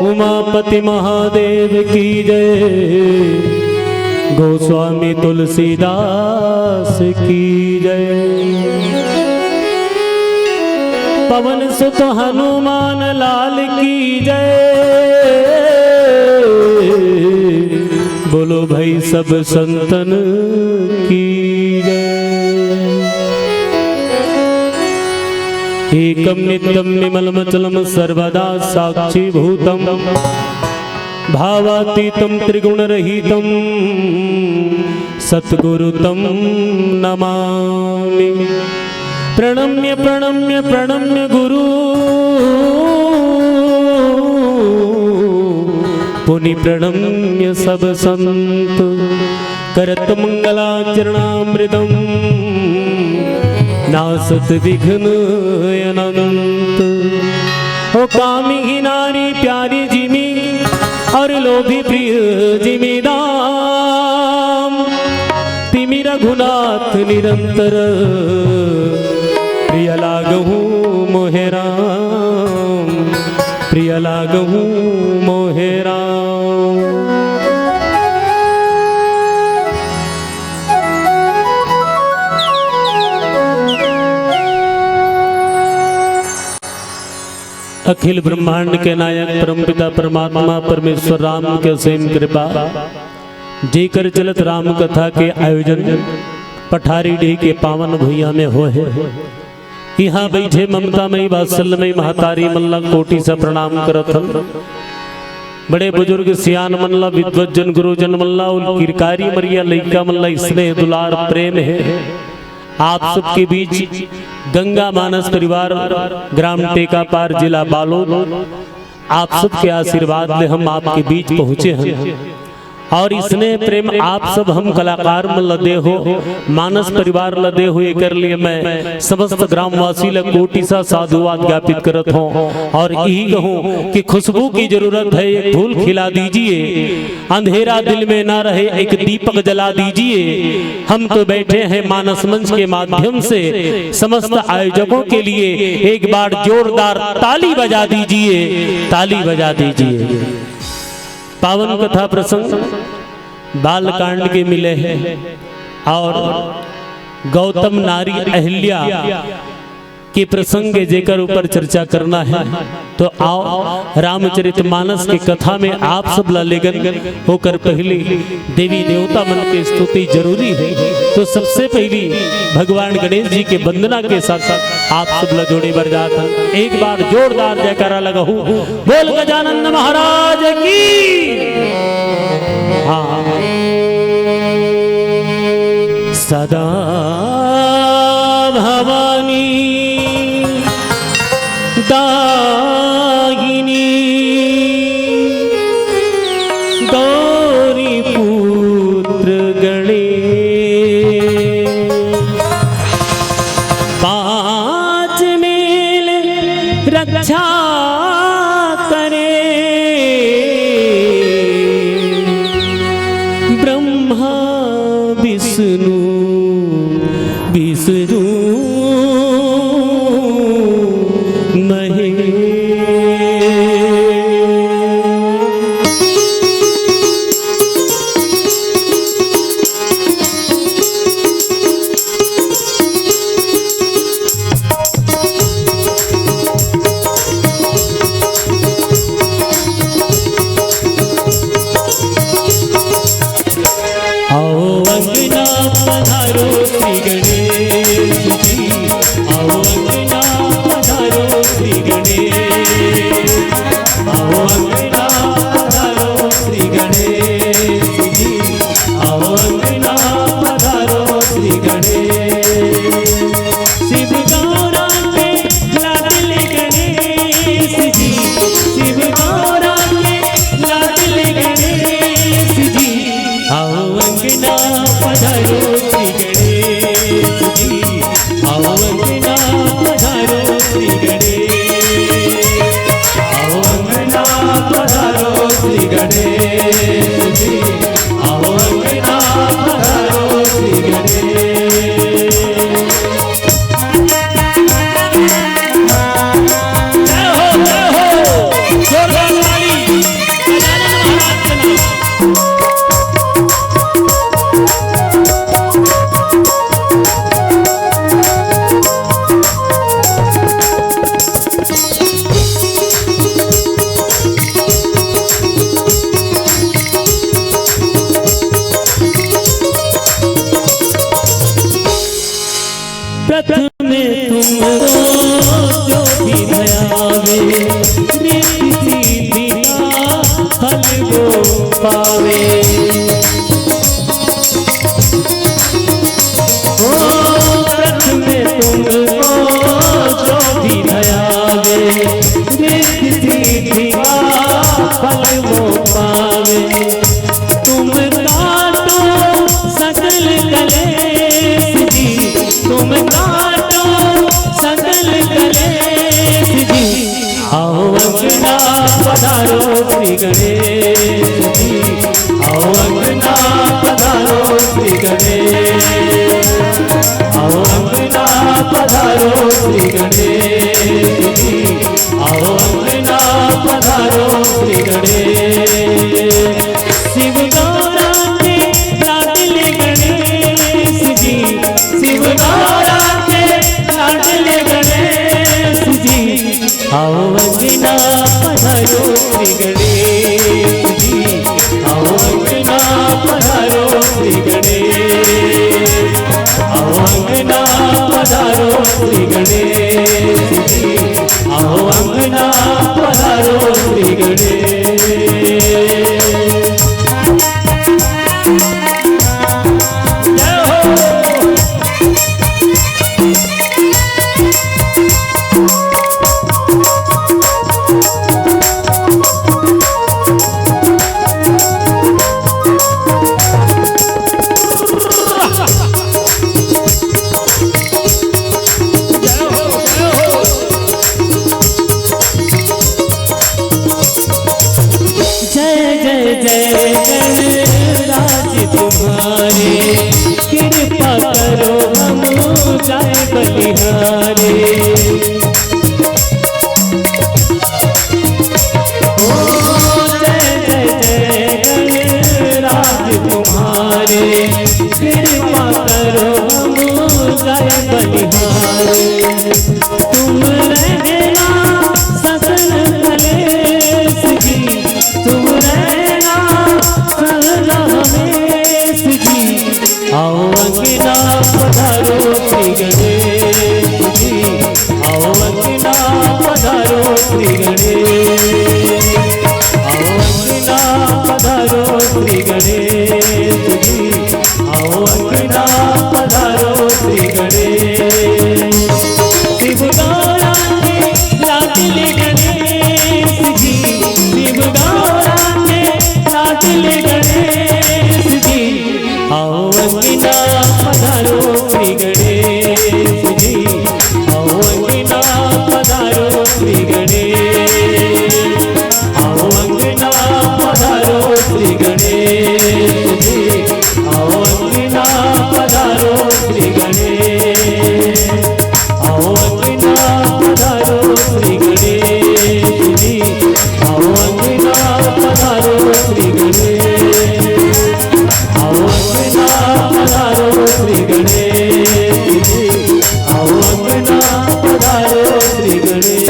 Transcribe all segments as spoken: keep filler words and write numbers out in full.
उमापति महादेव की जय, गोस्वामी तुलसीदास की जय, पवन सुत हनुमान लाल की जय। बोलो भाई सब संतन की जय। एकम नित्यम विमलमचलम सर्वदा साक्षीभूतम भावातीतम त्रिगुणरहितम सतगुरु तम नमामि। प्रणम्य प्रणम्य प्रणम्य गुरु पुनि प्रणम्य सब संत। करत मंगलाचरणामृतम नासत विघ्न अनंत। ओ कामी ही नारी प्यारी जिमी और लोभी प्रिय जिमी दाम। तिमी रघुनाथ निरंतर प्रिय लागहु मोहे राम, प्रिय लागहु मोहे राम। अखिल ब्रह्मांड के नायक परमपिता परमात्मा परमेश्वर राम के असीम कृपा, जेकर चलत राम कथा के आयोजन पठारी डीह के पावन भुइयां में होहे। इहां बइठे ममतामयी वात्सल्यमयी महतारी मन ला कोटि से प्रणाम करत हन। बड़े बुजुर्ग सियान मन ला, विद्वत जन गुरुजन मन ला, अउ किरकारी मरिया लइका मन ला स्नेह दुलार प्रेम हे। आप सबके बीच गंगा मानस परिवार, ग्राम टेकापार, जिला बालोद, आप सबके आशीर्वाद ले हम आपके बीच पहुंचे हन। और स्नेह प्रेम आप सब हम कलाकार मन ल दे हो, मानस परिवार ल दे हो, एकर लिए मैं समस्त ग्रामवासी ल कोटि सा साधुवाद ज्ञापित करत हों। और यही कहूं कि खुशबू की जरूरत है, एक फूल खिला दीजिए, अंधेरा दिल में ना रहे, एक दीपक जला दीजिए। हम तो बैठे हैं मानस मंच के माध्यम से, समस्त आयोजकों के लिए एक बार जोरदार ताली बजा दीजिए, ताली बजा दीजिए। पावन कथा प्रसंग बालकांड के मिले हे और गौतम नारी अहिल्या के प्रसंग हे, जेकर ऊपर चर्चा करना हे, तो आओ रामचरित मानस के कथा में आप सब ला लेगन। ओकर पहिली देवी देवता मन के स्तुति जरूरी हे, तो सबसे पहिली भगवान गणेश जी के वंदना के साथ साथ आप सब ला जोड़े बर जात हन। एक बार जोरदार जयकारा लगाहू, बोल गजानन महाराज की। हाँ। सदा भवानी दायिनी गौरी पुत्र गणेश, पांच मेल रक्षा करे ब्रह्मा विष्णु विष्णु महेश। आओ अंगना सीधी का फल वो पावे। ओ व्रत में तुमको जो भी धयावे, रिद्धि सीधी का फल वो पावे। तुम काटो सकल कलेश जी, तुम काटो सकल कलेश जी। आओ अंगना पधारो श्री गणेश जी, आओ अंगना पधारो श्री गणेश, आओ अंगना पधारो श्री गणेश जी, आओ अंगना पधारो श्री गणेश। शिव गौरा के लाडले गणेश जी, शिव गौरा के लाडले गणेश जी, आओ अंगना पधारो श्री गणेश जी, आओ अंगना पधारो श्री गणेश, आओ अंगना पधारो श्री गणेश जी, आओ अंगना पधारो श्री गणेश। जय हो। जय जय जय गणराज तुम्हारे, कृपा करो हम जाए बलिहारे। ओ जय जय जय गणराज तुम्हारे, कृपा करो हम जाए बलिहारे। तुम रहना सकल कलेश जी, तुम रहना सदा हमेश जी। आओ अंगना पधारो श्री गणेश जी, आओ अंगना पधारो श्री गणेश, आओ अंगना पधारो श्री गणेश जी, आओ अंगना पधारो श्री गणेश। शिव गौरा के लाडले गणेश जी, शिव गौरा के लाडले गणेश जी, आओ अंगना पधारो श्री गणेश जी, आओ अंगना पधारो श्री गणेश, आओ अंगना पधारो श्री गणेश जी, आओ अंगना पधारो श्री गणेश, आओ अंगना पधारो श्री गणेश जी, आओ अंगना पधारो श्री गणेश, आओ अंगना पधारो श्री गणेश जी, आओ अंगना पधारो श्री गणेश।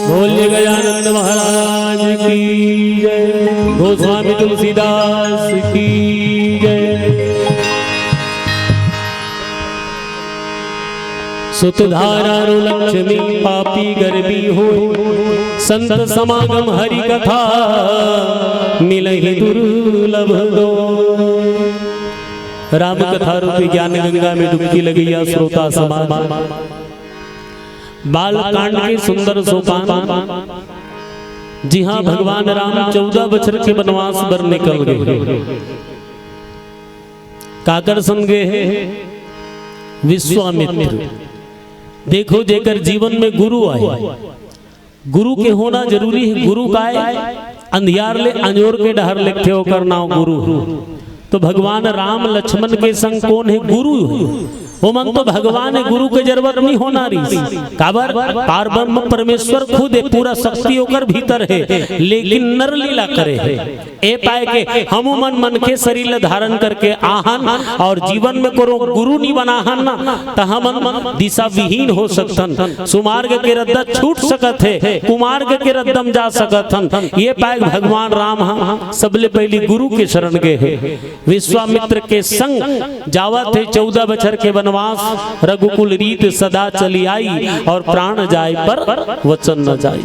बोलिए गजानंद महाराज की जय, गोस्वामी तुलसीदास की जय। सुत धारा रो लक्ष्मी पापी गर्भी होय, संत समागम हरि कथा मिलहि दुर्लभ दोय। राम कथा रूपी ज्ञान गंगा में डुबकी लगइया श्रोता समाज, बाल कांड के सुंदर सोपान, जिहां भगवान राम चौदह बछर के बनवास बर निकल गे। काकर संग गे हे? विश्वामित्र। देखो, जेकर जीवन में गुरु आय, गुरु के होना जरूरी हे। गुरु काय? अंधियार ले अंजोर के डहर लेगथे, ओकर नांव गुरु हे। तो भगवान राम लक्ष्मण के संग कोन हे? गुरु हे। ओमन तो भगवान हे, गुरु के जरूरत नइ होना रहिस। काबर? पारब्रह्म परमेश्वर खुद हे, पूरा शक्ति ओकर भीतर हे, लेकिन नर लीला करे हे। ए पाए के हमू मन मनखे शरीर ल धारण करके आहन और जीवन में कोनो गुरु नी बनाहन ना, त हमन दिशा विहीन हो सकथन। सुमार्ग के रद्दा छूट सकत हे, कुमार्ग के रद्दा म जा सकत हन। ये पाए भगवान राम ह सबले पहली गुरु के शरण गे हे। विश्वामित्र के संग जावत हे चौदह बछर के वनवास, रघुकुल रीत सदा चली आई, और प्राण जाय पर वचन न जाई।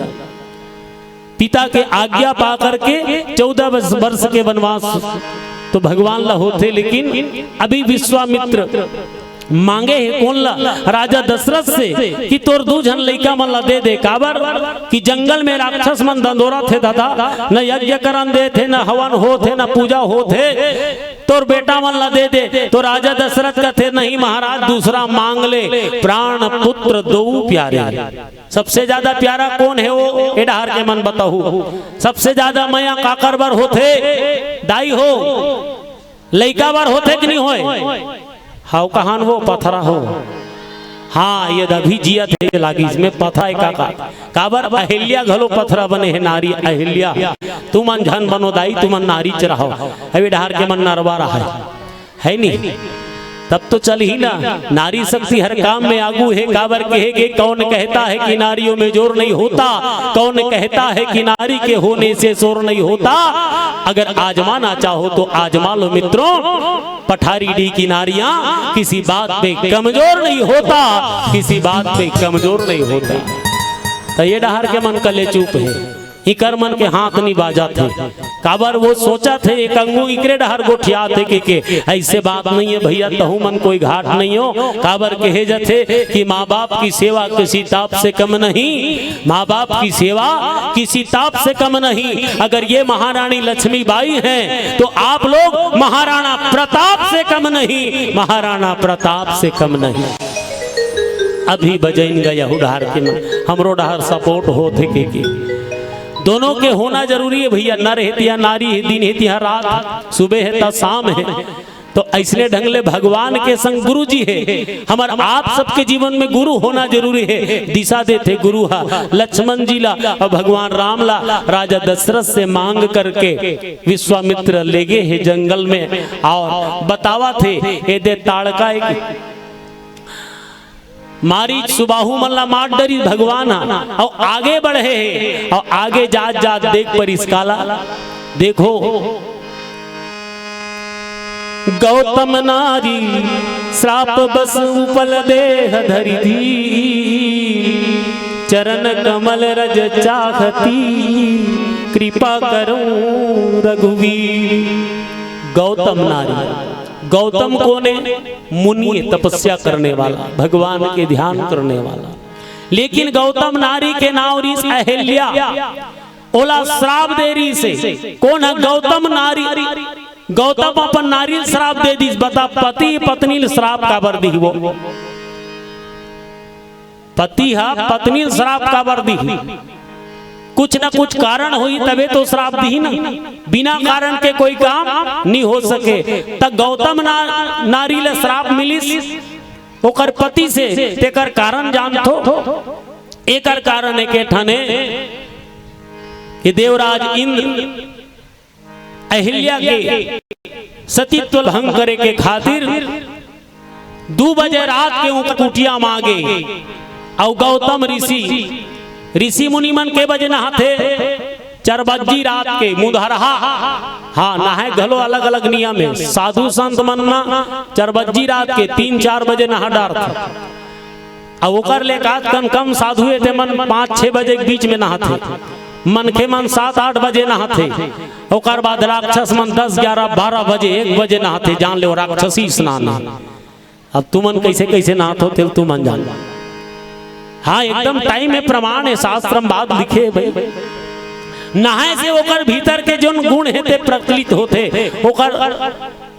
पिता के आज्ञा पा करके चौदह वर्ष, वर्ष के वनवास तो भगवान ला होथे, लेकिन अभी विश्वामित्र मांगे हे कोन ला? राजा दशरथ से कि तोर दू झन लइका मन ला दे दे। काबर कि जंगल में राक्षस मन दंदोरत हे दादा, न यज्ञ करन देत हे, न हवन होत हे, न पूजा होत हे। तोर बेटा मन ला दे दे। तो राजा दशरथ कथे, "नहीं महाराज, दूसरा मांग ले, प्राण पुत्र दो प्यारे।" सबसे ज्यादा प्यारा कोन हे वो? ए डहार के मन बताहू। सबसे ज्यादा मया काकर बर होथे? दाई हो, लइका बर होथे कि नहीं होय? हाव कहान वो पथरा हो। हाँ, ये अभी जियत हे लागिस में पथरा हे काका। काबर अहिल्या घलो पथरा बने हे, नारी अहिल्या। तुमन झन बनो दाई, तुमन नारी च रहो। अभी डहार के मन नरवा रहा हे। है नी? तब तो चलही ना। नारी शक्ति हर काम में आगू हे। काबर कहे के, कौन कहता है कि नारियों में जोर नहीं होता, कौन कहता है कि नारी के होने से शोर नहीं होता। अगर आजमाना चाहो तो आजमा लो मित्रों, पठारी डी की नारियां किसी बात पे कमजोर नहीं होता, किसी बात पे कमजोर नहीं होता। तो ये डहार के मन कले चुप हे। इकर मन के हाथ नी बाजत हे। काबर वो सोचत हे, एक अंगू इकरे डहर गोठियात हे के, के ऐसे बात नहीं है भैया, तहू मन कोई घाट नहीं हो। काबर कहे जथे कि माँ बाप की सेवा किसी ताप से कम नहीं, माँ बाप की सेवा किसी ताप से कम नहीं। अगर ये महारानी लक्ष्मीबाई हैं तो आप लोग महाराणा प्रताप से कम नहीं, महाराणा प्रताप से कम नहीं। अभी बजैन गया हूँ डहर के मन, हमरो डहर सपोर्ट होत हे के, के दोनों के होना जरूरी हे भैया। नर हे तिहा नारी हे, दिन हे तिहा रात, सुबह हे त शाम हे। तो अइसने ढंग ले भगवान के संग गुरु जी हे, हमर आप सबके जीवन में गुरु होना जरूरी हे। दिशा देथे गुरु हा लक्ष्मण जी ला और भगवान राम ला राजा दशरथ से मांग करके विश्वामित्र लेगे हे जंगल में और बतावत हे, ए दे ताड़का एक मारीच सुबाहू मन ला मार डरिस भगवान ह, अउ आगे बढ़े हे, अउ आगे जात जात देख परिस काला, देखो, गौतम नारी श्राप बस उपल देह धरि दीन, चरण कमल रज चाहती कृपा करूं रघुवीर। गौतम नारी, गौतम कोन हे? मुनि हे, तपस्या करने वाला, भगवान के ध्यान करने वाला। लेकिन गौतम नारी के नाव रिस अहिल्या, ओला श्राप दे रिस हे। कोन ह? गौतम नारी। गौतम अपन नारी ल श्राप दे दिस। बता, पति पत्नी ल श्राप काबर दिही वो? पति ह पत्नी ल श्राप काबर दिही? कुछ न कुछ कारण होही तभे तो श्राप दिही ना। बिना कारण के कोई काम नी हो सके। त गौतम ना, नारी ल श्राप मिलिस ओकर पति से, तेकर कारण जानथो? एकर कारण एके ठन हे कि देवराज इंद्र अहिल्या के सतीत्व भंग करे के खातिर दू बजे रात के ऊंच कुटिया म आगे। अउ गौतम ऋषि, ऋषि मुनि मन के बजे नहाथे? चरबज्जी रात के, मुंधरहा। हाँ, नहाए घलो अलग-अलग नियम हे। साधु संत मन ना चरबज्जी रात के तीन चार बजे नहा डारथे। अउ ओकर ले एकाध कन कम साधु हे, ते मन पाँच छह बजे के बीच में नहाथे। मनखे मन सात आठ बजे नहाथे। ओकर बाद राक्षस मन दस, ग्यारह, बारह बजे, एक बजे नहाथे। जान ले, वो राक्षसी स्नान हे। अब तुमन कैसे कैसे नहात हो, तेल तुमन जान। हाँ, एकदम टाइम हे, प्रमाण हे, शास्त्र में बात लिखे हे भाई। नहाए से ओकर भीतर के जोन गुण हे, ते प्रकलित होथे। ओकर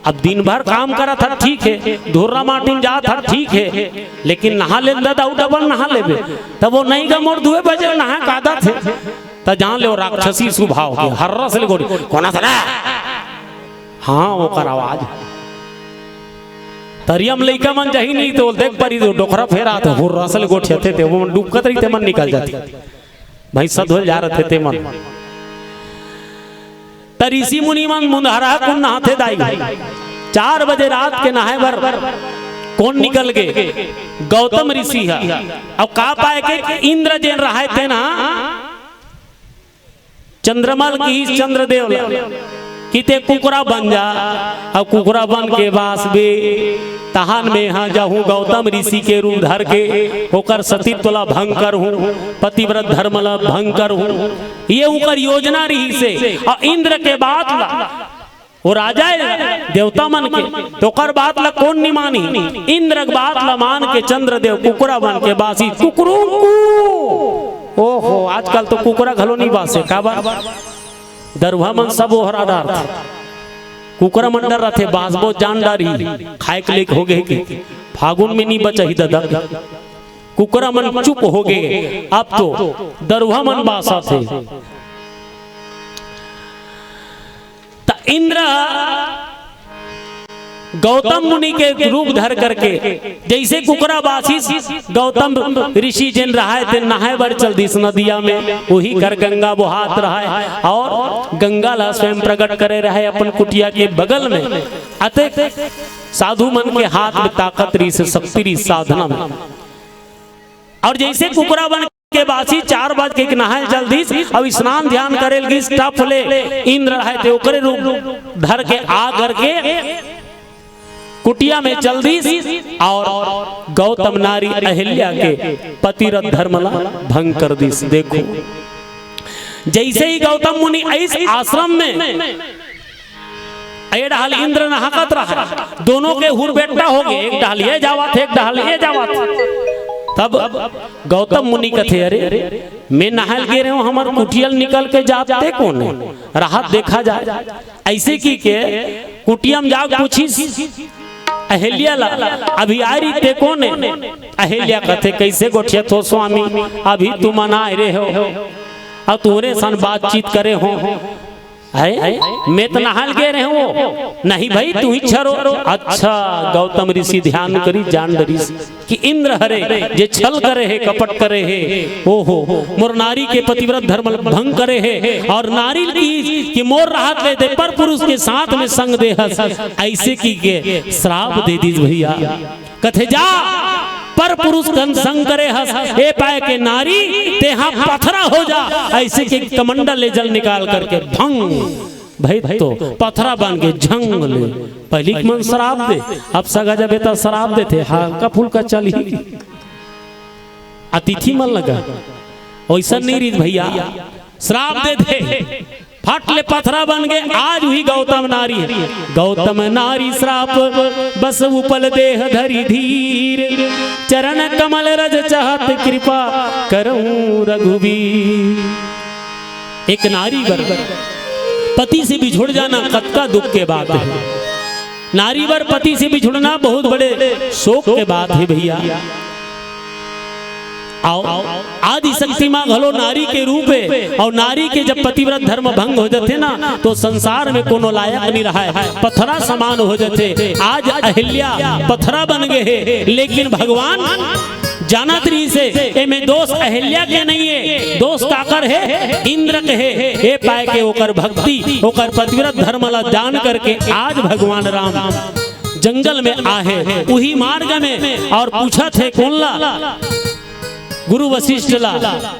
अब दिन भर काम करत हस, ठीक हे, धुर्रा माटी में जात हस, ठीक हे, लेकिन नहा ले ददा, अउ डबल नहा लेबे, तब वो नहीं गा, मोर दुए बजे नहा कादत हे, त जान ले वो राक्षसी स्वभाव के, हर्रस ले गोठी, कोन असन? हाँ, ओकर आवाज। तरिया म लइका मन जाही नहीं तो देख परी तो डोकरा फेरात हे, हुर्रस ले गोठियाथे ते, वो डूबकत रहिथे मन निकल जाथे। भैंसा धोल जा रहे थे मन। त ऋषि मुनि मन मुंदहरा कुन नहाथे दाई। चार बजे रात के नहाए बर कोन निकल गे? गौतम ऋषि ह। अब का पाए के इंद्र जेन रहाय तेन ह चंद्रमा ल किहिस चंद्रदेव ल कि ते कुकरा बन जा। अब कुकरा बन के बासबे तहान में हा जाहूं गौतम ऋषि के रूप धर के ओकर सतीत्व ला भंग करहूं, पतिव्रत धर्म ला भंग करहूं। ये ओकर योजना रहिसे। और इंद्र के बात ला, वो राजा है देवता मन के, तो ओकर बात ला कोन नि मानी? इंद्र के बात ला मान के चंद्रदेव कुकरा बन के बासी कुकरू कू। ओहो, आजकल तो कुकरा घलो नि बासे, काबर? दरुहा मन सब ओहरा डारथे। कुकरा मन डर रथे, बासबो जान डारही, खाए के लेक हो गे कि फागुन में नि बचही ददा। कुकरा मन चुप हो गे, अब तो दरुहा मन बासथे। त इंद्र गौतम मुनि के रूप धर करके जैसे कुकरा बासिस, गौतम ऋषि जेन रहाय तेन नहाय बर चल दिस नदिया में, वही कर गंगा बोहात रहाय और गंगा ला स्वयं प्रकट करे रहाय अपन कुटिया के बगल में। अतेक साधु मन के हाथ में ताकत रहिस, शक्ति रहिस साधना में। और जैसे कुकरा बन के बासी चार बज के नहाय चल दिस, अब स्नान ध्यान करे लगिस, टप ले इंद्र रहाय ते ओकरे रूप धर के आ करके कुटिया में चल दिस और गौतम नारी अहिल्या के पतिव्रत धर्म ला भंग कर दिस। देखो, जैसे ही गौतम मुनि इस आश्रम में ए डहल इंद्र नहाकत रहा, दोनों के हुरबेट्टा हो गे, एक डहल ये जावत हे, एक डहल ये जावत हे। तब गौतम मुनि कथे, "अरे, मैं नहाय ल गे रहेंव, हमर कुटिया ल निकल के जात ते कोन हे? राहत देखा जाए।" ऐसे कहिके कुटिया म जाके पूछिस अहिल्या ला, "अभी आय रहिस ते कोन हे?" अहिल्या कथे, "कैसे गोठियाथो स्वामी, अभी तुमन आय रहेव, अउ तुंहरे सन बातचीत करे हों।" "अरे, मैं त नहाय ल गे रहेंव।" "नहीं भई, तुंही झरो।" अच्छा, गौतम ऋषि ध्यान करिस, जान डरिस कि इंद्र हरे जे छल करे हे, कपट करे हे। ओहो, मोर नारी के पतिव्रत धर्म ल भंग करे हे और नारी ल किहिस कि मोर राहत ले ते पर पुरुष के साथ में संग दे हस, ऐसे कहिके श्राप दे दिस भैया। कथे, "जा, पर पुरुष कन संग करे हस, ए पाय के नारी, तेहा पथरा हो जा।" ऐसे कहिके कमंडल ले जल निकाल करके भंग भई तो पथरा बन के झंग ले। पहिली के मन श्राप दे, अब सगा जबे त श्राप देथे, हल्का फुल्का चलही। अतिथि मन लगा, ओइसन नइ रहिस भैया, श्राप दे दे, फट ले पथरा बन गे। आज उही गौतम नारी हे, गौतम नारी श्राप, बस उपल देह धरी धीर, चरण कमल रज चाहत कृपा करहु रघुवीर। एक नारी बर पति से बिछुड़ जाना कतका दुख के बात हे। नारी बर पति से बिछुड़ना बहुत बड़े शोक के बात हे भैया। अउ आदिशक्ति माँ घलो नारी के रूप हे, अउ नारी के जब पतिव्रत धर्म भंग हो जाथे, तो संसार में कोनो लायक नइ रहय, पथरा समान हो जाथे। आज अहिल्या पथरा बन गे हे, लेकिन भगवान जानत रहिस हे, एमे दोष अहिल्या के नइ हे, दोष काकर हे? इंद्र के हे। ए पाय के ओकर भक्ति, ओकर पतिव्रत धर्म ला जान करके आज भगवान राम जंगल में आहे, उही मार्ग में, अउ पूछत हे कोन ला? गुरु वशिष्ठ ला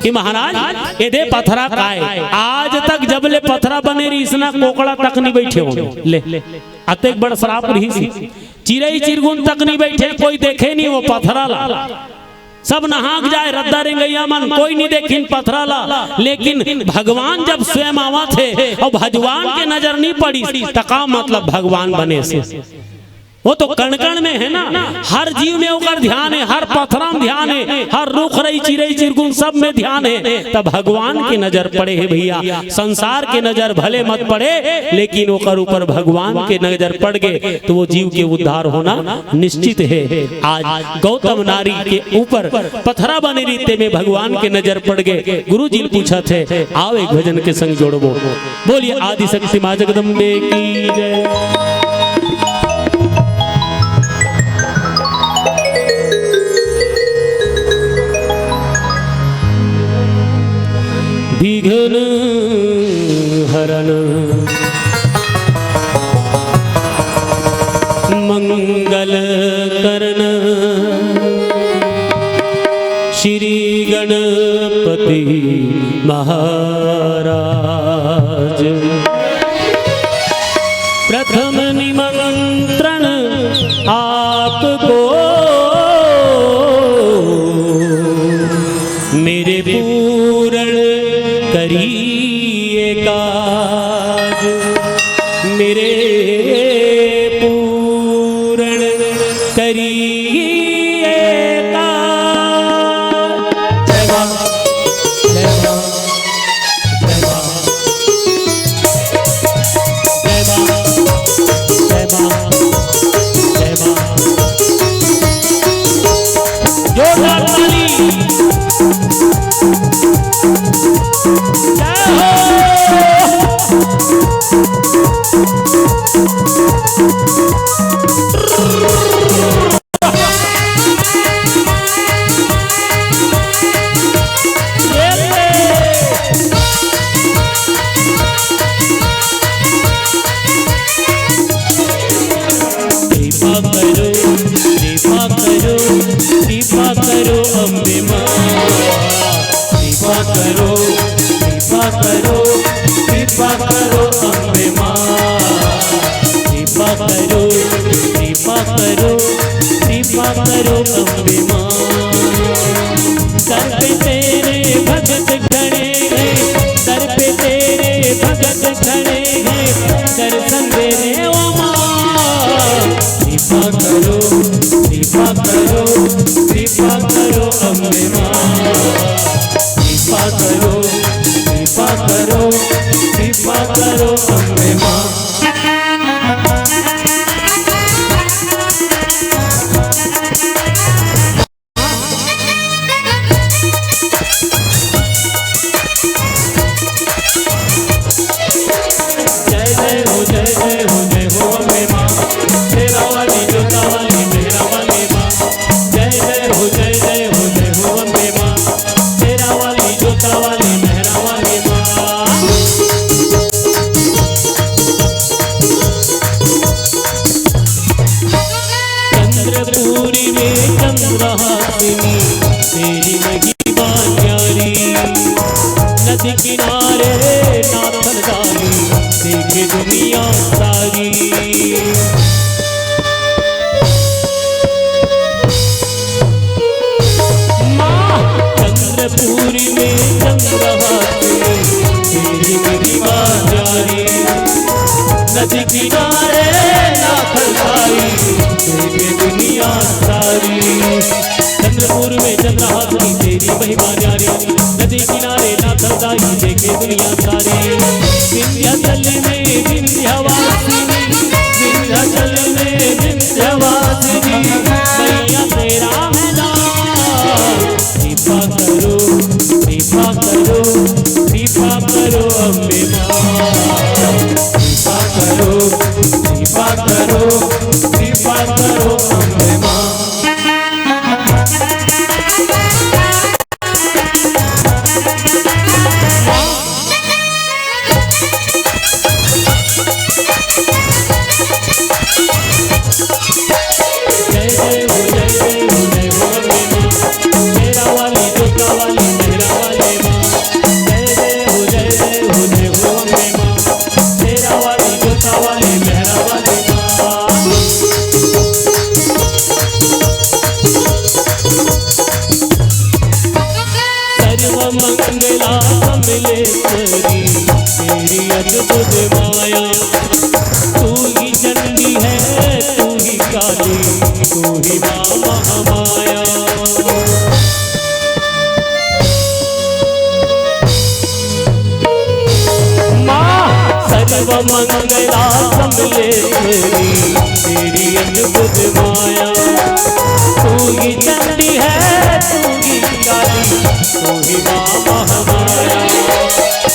कि महाराज, एदे पथरा काय? आज तक जब ले पथरा बने रहिस ना, कोकड़ा तक नइ बइठे हों। ले, अतेक बड़ श्राप रहिस। चिरई चिरगुन तक नइ बइठे, कोई देखे नइ वो पथरा ला। सब नहाक जाय, रद्दा रेंगइया मन, कोई नइ देखिन पथरा ला। लेकिन भगवान जब स्वयं आवत हे अउ भगवान के नजर नइ पड़िस, त का मतलब भगवान बने से? वो तो कण कण में हे ना, हर जीव में ओकर ध्यान हे, हर पथरा में ध्यान हे, हर रूख रई चिरई चिरगुन सब में ध्यान हे। त भगवान के नजर पड़े हे भैया, संसार के नजर भले मत पड़े, लेकिन ओकर ऊपर भगवान के नजर पड़ गे त वो जीव के उद्धार होना निश्चित हे। आज गौतम नारी के ऊपर पथरा बने रहिस, तेमे भगवान के नजर पड़ गे। गुरु जी ल पूछत हे, आओ एक भजन के संग जोड़बो। बोलिए आदिशक्ति माँ जगदम्बे की जय। विघ्न हरण महाराज। प्रथम निमंत्रण आपको, मेरे पूर्ण करिए काज, मेरे पूर्ण करिए काज। जय मां, जय मां, जय मां, जय मां, जय मां, जय मां। जोरदार ताली। जय हो। कृपा करो, कृपा करो, कृपा करो अम्बे माँ। कृपा करो, कृपा करो, कृपा करो अम्बे माँ। कृपा करो, कृपा करो, कृपा करो अम्बे माँ। दर पे तेरे भगत खड़े हैं, दर पे तेरे भगत खड़े हैं, दर्शन दे रे ओ माँ। कृपा करो, कृपा करो, कृपा करो अम्बे माँ। कृपा करो, कृपा करो, कृपा करो अम्बे माँ। जय जय हो, जय जय हो, जय हो अम्बे माँ, शेरा वाली, जोता वाली, मेहरा वाली माँ। जय जय हो, जय जय हो, जय हो अम्बे माँ, शेरा वाली, जोता वाली, मेहरा वाली माँ। चंद्रपुरी में चंद्रहासिनी, तेरी महिमा न्यारी। नदी किनारे नाथन दानी, देखे दुनिया सारी। माँ चंद्रपुरी में चंद्रहासिनी, तेरी महिमा न्यारी। नदी किनारे नाथन दानी, देखे दुनिया सारी। चंद्रपुर में चंद्रहासिनी, तेरी महिमा न्यारी। नदी किनारे नाथन दानी, देखे दुनिया सारी। विंध्याचल में विंध्यवासिनी, विंध्याचल में विंध्यवासिनी, मैया तेरा है नाम। कृपा करो, कृपा करो, कृपा करो अम्बे माँ। कृपा करो, कृपा करो, कृपा करो अम्बे माँ। जय जय हो, जय जय हो, जय हो अम्बे माँ, शेरा वाली, जोता वाली, मेहरा वाली माँ। जय जय हो, जय जय हो, जय हो अम्बे माँ, शेरा वाली, जोता वाली, मेहरा वाली माँ। सर्व मंगला कमलेश्वरी, तेरी अद्भुत माया। तू ही चंडी है, तू ही काली, तू ही माँ महामाया। माँ सर्व मंगला कमलेश्वरी, तेरी अद्भुत माया। तू ही चंडी है, तू ही काली, तू ही माँ महामाया।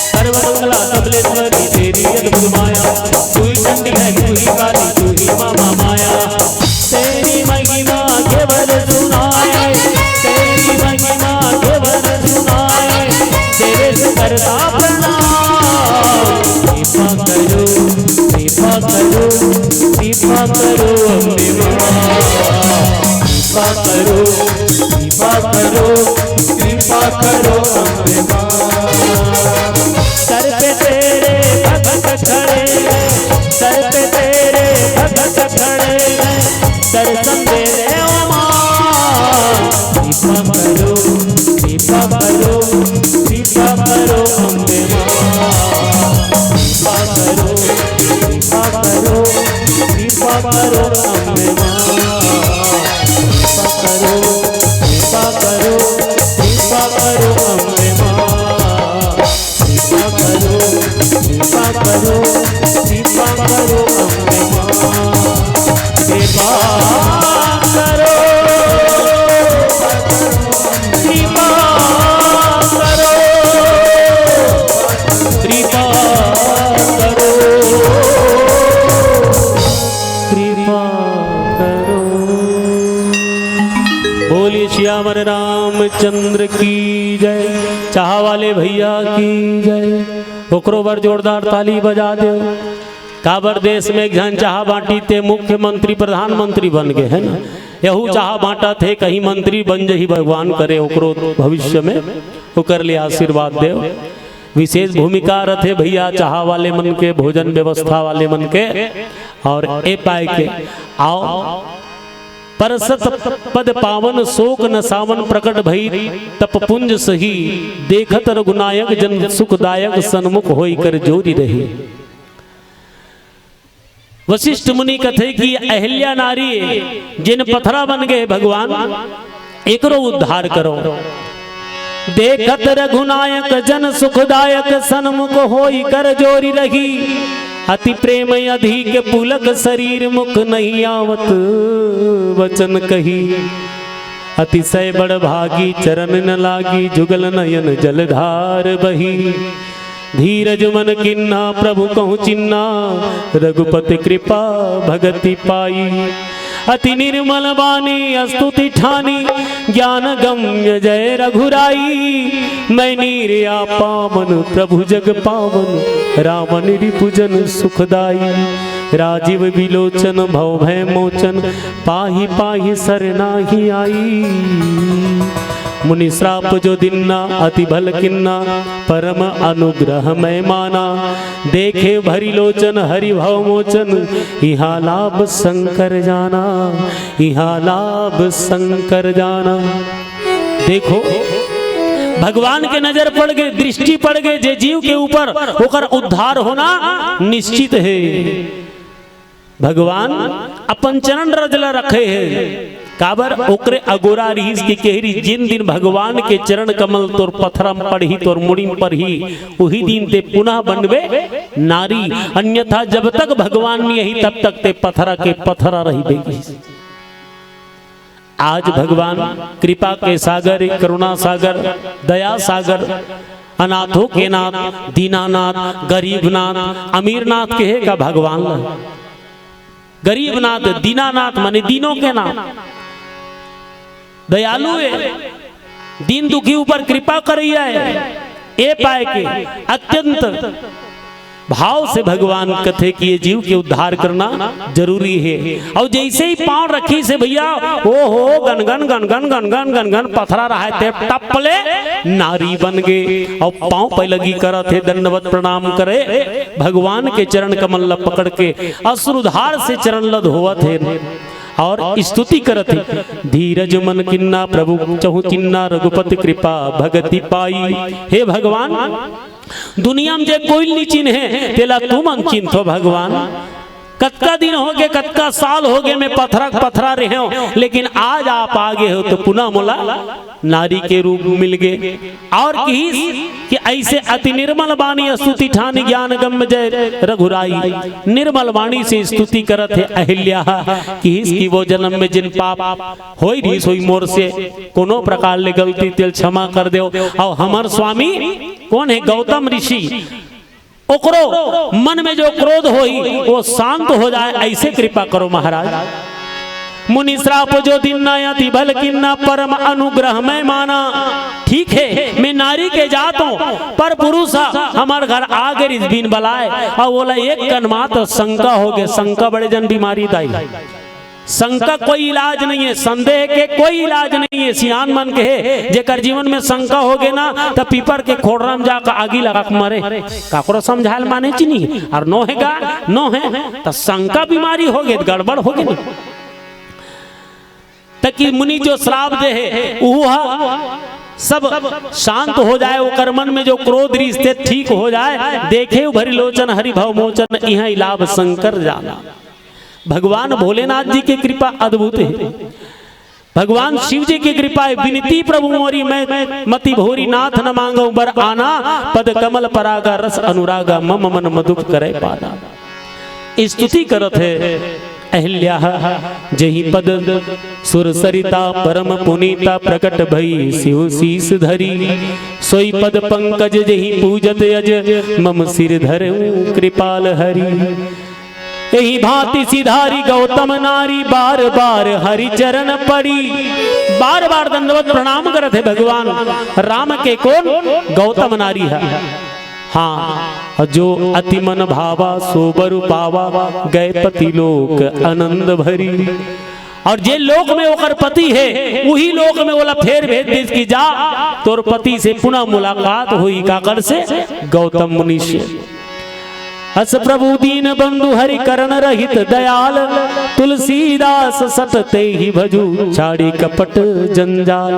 सर्व मंगला कमलेश्वरी, तेरी अद्भुत माया। तू ही चंडी है, तू ही काली, तू ही माँ महामाया। तेरी महिमा केवल सुनाए, तेरी महिमा केवल सुनाए, तेरे से करता प्रणाम। कृपा करो, कृपा करो, कृपा करो अम्बे माँ। कृपा करो, कृपा करो, कृपा करो अम्बे माँ। अम्बे माँ, कृपा करो, कृपा करो, कृपा करो अम्बे माँ, कृपा करो, कृपा करो, कृपा करो अम्बे माँ, कृपा करो, कृपा करो, कृपा करो अम्बे माँ, कृपा करो, कृपा करो, कृपा करो, कृपा करो। बोलिए सियावर रामचंद्र की जय। चाहा वाले भैया की जय। ओकरो बर जोरदार ताली बजा देव। काबर देश में एक झन चाहा बांटी ते मुख्यमंत्री प्रधानमंत्री बन गए है ना, यहू चाहा बांटत हे, कहीं मंत्री बन जही, भगवान करे ओकरो भविष्य में ओकर लिए आशीर्वाद देव। विशेष भूमिका रथे भैया चाहा वाले मन के, भोजन व्यवस्था वाले मन के। और ए पाए के आओ, परसत पद पावन शोक न सावन प्रकट भई, तप पुंज सही देखत रघुनायक जन सुखदायक सन्मुख होई कर जोरी रही। वशिष्ठ मुनि कथे कि अहिल्या नारी जिन पथरा बन गए भगवान, एकरो उद्धार करो। देखत रघुनायक जन सुखदायक सन्मुख होई कर जोरी रही। अति प्रेम अधिक पुलक शरीर मुख नहीं आवत वचन कही। अतिशय बड़ भागी चरण न लागी जुगल नयन जलधार बही। धीरज मन किन्ना प्रभु कहूँ चिन्ना, रघुपति कृपा भगति पाई। अति निर्मल बानी स्तुति ठानी, ज्ञान गम्य जय रघुराई। मैं नीर या पावन प्रभु जग पावन, राम निरिपुजन सुखदाई। राजीव विलोचन भव भय मोचन, पाही पाही सरनाही आई। मुनि श्राप जो दिन्ना अति भल किन्ना, परम अनुग्रह मैं माना। देखे भरी लोचन हरि भव मोचन, इहा लाभ शंकर जाना, इहा लाभ शंकर जाना। देखो, भगवान के नजर पड़ गए, दृष्टि पड़ गए जे जीव के ऊपर, ओकर उद्धार होना निश्चित है। भगवान अपन चरण रज ल रखे हे। काबर? ओकरे अगोरा रिहिस कि केहरी जिन दिन भगवान के चरण कमल तोर पथरा म पड़ही, तोर मुड़ी म पड़ही, उही दिन ते पुनः बनबे नारी। अन्यथा जब तक भगवान नहीं आही, तब तक ते पथरा के पथरा रहिबे। आज भगवान कृपा के सागर, करुणा सागर, दया सागर, अनाथों के नाथ, दीनानाथ, गरीबनाथ, अमीरनाथ कहे का भगवान ला? गरीबनाथ, दीनानाथ माने दीनों के नाथ, दयालु है, दीन दुखी ऊपर कृपा करैया है। ए पाए के अत्यंत भाव से भगवान कथे कि ये जीव के उद्धार करना जरूरी है। और जैसे ही पांव रखिस हे भैया, ओ हो, गनगन गनगन गनगन गनगन पथरा रहा है, ते टप ले नारी बन गए। और पांव पैलगी करत हे, दंडवत प्रणाम करे, भगवान के चरण कमल ल पकड़ के अश्रुधार से चरण ल धोवत हे और स्तुति करत हे। धीरज मन किन्ना प्रभु चहु चिन्ना, रघुपति कृपा भगति पाई। हे भगवान, दुनिया में जे कोई नी चिन्हे, तेला तुमन चिन्हथो भगवान। कतका दिन होगे, कतका साल होगे, मैं पथरा पथरा रहेंव, लेकिन आज आप आ गए हो तो पुनः मोला नारी के रूप मिल गए। और किहिस कि ऐसे अति निर्मल बानी स्तुति ठानी, ज्ञान गम्य जय रघुराई। निर्मल वाणी से स्तुति करत हे अहिल्या, किहिस कि वो जन्म में जिन पाप होई रिहिस होई मोर से, कोनो प्रकार ले गलती तेल क्षमा कर देव। और हमर स्वामी कोन हे? गौतम ऋषि। ओकरो मन में जो क्रोध होई, वो शांत हो जाए, ऐसे कृपा करो महाराज। मुनि श्राप जो दिन्ना, अति भल किन्ना, परम अनुग्रह मैं माना। ठीक है, मैं नारी के जात हूँ, पर पुरुष हमर घर आ गए रिहिस बिन बलाए, और बोला एक कन मात्र शंका होगे। शंका बड़े जन बीमारी दाई। शंका कोई इलाज नहीं है, संदेह के कोई इलाज नहीं है। सियान मन कहे, जेकर जीवन में शंका होगे ना, त पीपर के खोड़रा में जाकर आगी लगा के मरे। काकरो समझायल माने च नहीं, और नो हे गा, नो हे, त शंका बीमारी होगे, त गड़बड़ होगे ना। त कि मुनि जो श्राप दे हे, उहू हा सब शांत हो जाए, ओकर मन में जो क्रोध रिश्ते ठीक हो जाए। देखे भरि लोचन हरि भव मोचन, इहाँ लाभ शंकर जाना। भगवान भोलेनाथ जी की कृपा अद्भुत है। भगवान शिव जी की कृपा है। विनती प्रभु मोरी मैं मति भोरी, नाथ न मांगो बर आना, पद कमल परागा रस अनुरागा, मम मन मधुप करे पाना। स्तुति करत है अहिल्या, जही पद सुर सरिता परम पुनीता, प्रकट भई शिव शीस धरी। सोई पद पंकज जही पूजत अज, मम सिर धरऊ कृपाल हरि। यही भांति सिधारी गौतम नारी, बार बार हरि चरण पड़ी। बार बार दंडवत प्रणाम करत है भगवान राम के। कौन? गौतम नारी है। हाँ, और जो अति मन भावा सो बर पावा, गए पति लोक आनंद भरी। और जे लोक में ओकर पति है, वही लोक में ओला फेर भेज दिस कि जा, तोर पति से पुनः मुलाकात होई। काकर से? गौतम मुनि से। अस प्रभु दीन बंधु हरि करण रहित दयाल, तुलसीदास सत तेहि भजु छाड़ी कपट जंजाल।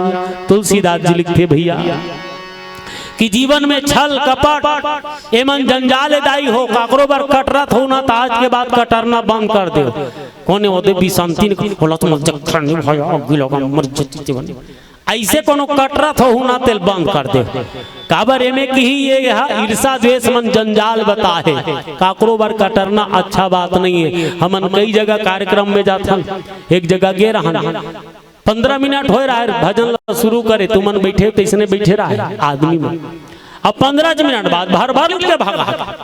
तुलसीदास जी लिखथे भैया कि जीवन में छल कपट, एमन जंजाल दाई हो। काकरो बर कटरत हो ना, त आज के बाद कटरना बंद कर दे। कोने ओदे बिसंती ने, "ओला तो मत जखरनी भैया, अग्गी लगा मर जती जीवन।" ऐसे कोनो कटरत हो ना, तेल बंद कर दे। काबर एमे किही ये हा ईर्षा द्वेष मन जंजाल बताहे। काकरो बर कटरना अच्छा बात नहीं है। हमन कई जगह कार्यक्रम में जाथन, एक जगह गे रहन, पंद्रह मिनट होए रहा है, भजन ला शुरू करे, तुमन बैठे तैसने बैठे रहा है आदमी मन। अब पंद्रह मिनट बाद भर भर उठ के भागा।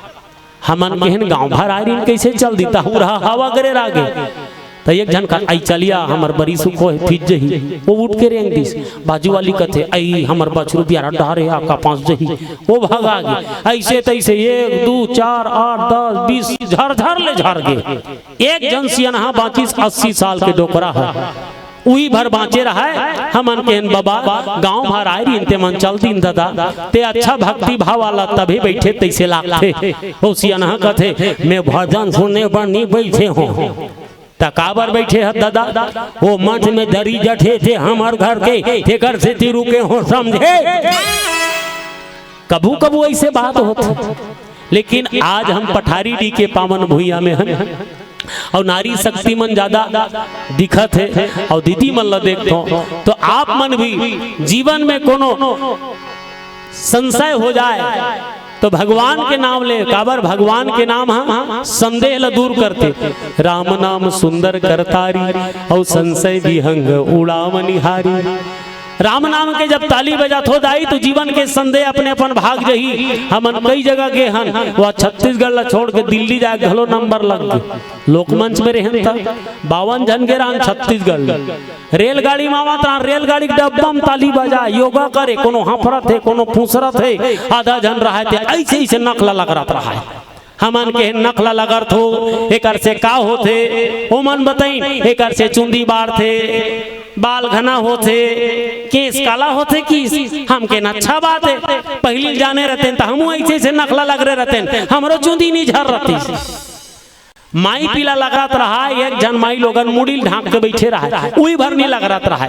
हमन केहन गांव भर आए रहिन, कैसे चल दी, तहूर हा हवा करे रह गे। त एक झन का, "आई चलिया, हमर बरी सुखो है, फिज जही।" वो उठ के रेंग दिस। बाजू वाली कथे, "आई हमर बछरू बियारा डहरे, आका पास जही।" वो भगा गे। ऐसे तैसे एक, दू, चार, आठ, दस, बीस, झर झर ले झर गे। एक झन सियनहा बांचिस, अस्सी साल के डोकरा है, उही भर बांचे रहय। हमन केहन बबा, गांव भर आए रहिन, ते मन चल दीन ददा, ते अच्छा भक्ति भाव वाला तभे बैठे तैसे लागथे। ओ सियनहा कथे, "मैं भजन सुने बर नी बैठे हों।" त काबर बैठे ह ददा? वो मंच में दरी जठे थे हमर घर के, तेकर सेती रुके हों, समझे? कभू कभू ऐसे बात होथे, लेकिन आज हम पठारी डी के पावन भुइयां में हन, अउ नारी शक्ति मन ज्यादा दिखत हे, अउ दीदी मन ला देखथों, तो आप मन भी जीवन में कोनो संशय हो जाए तो भगवान के नाम ले, काबर भगवान के नाम ह संदेह ला दूर करथे। राम नाम सुंदर करतारी, अउ संशय विहंग उड़ावनिहारी। राम नाम के जब ताली बजाथो दाई, तो जीवन के संदेह अपने अपन भाग जही। हमन कई जगह गे हन, वह छत्तीसगढ़ ला छोड़ के दिल्ली जाए घलो नंबर लग गे। लोकमंच में रहन त बावन झन गे रहन छत्तीसगढ़ ले। रेलगाड़ी में आवत रहन, रेलगाड़ी के डब्बा में ताली बजा, योगा करे, कोनो हफरत हे, कोनो फुसरत हे, आधा झन रहाय ते ऐसे ऐसे नखला लगरत रहाय। हमन के नखला लगरथो, एकर से का होथे? ओमन बताइन, एकर से चुंदी बाढ़थे, बाल घना होथे, केस काला होथे कि हमके न अच्छा बात हे। पहिली जाने रहतेन त हमू ऐसे ऐसे नखला लगरे रहतेन, हमरो चुंदी नी झर रहतिस। माई पीला लगरत रहा, एक झन माई लोगन मुड़ी ल ढांक के बैठे रहा, उही भर नी लगरत रहा।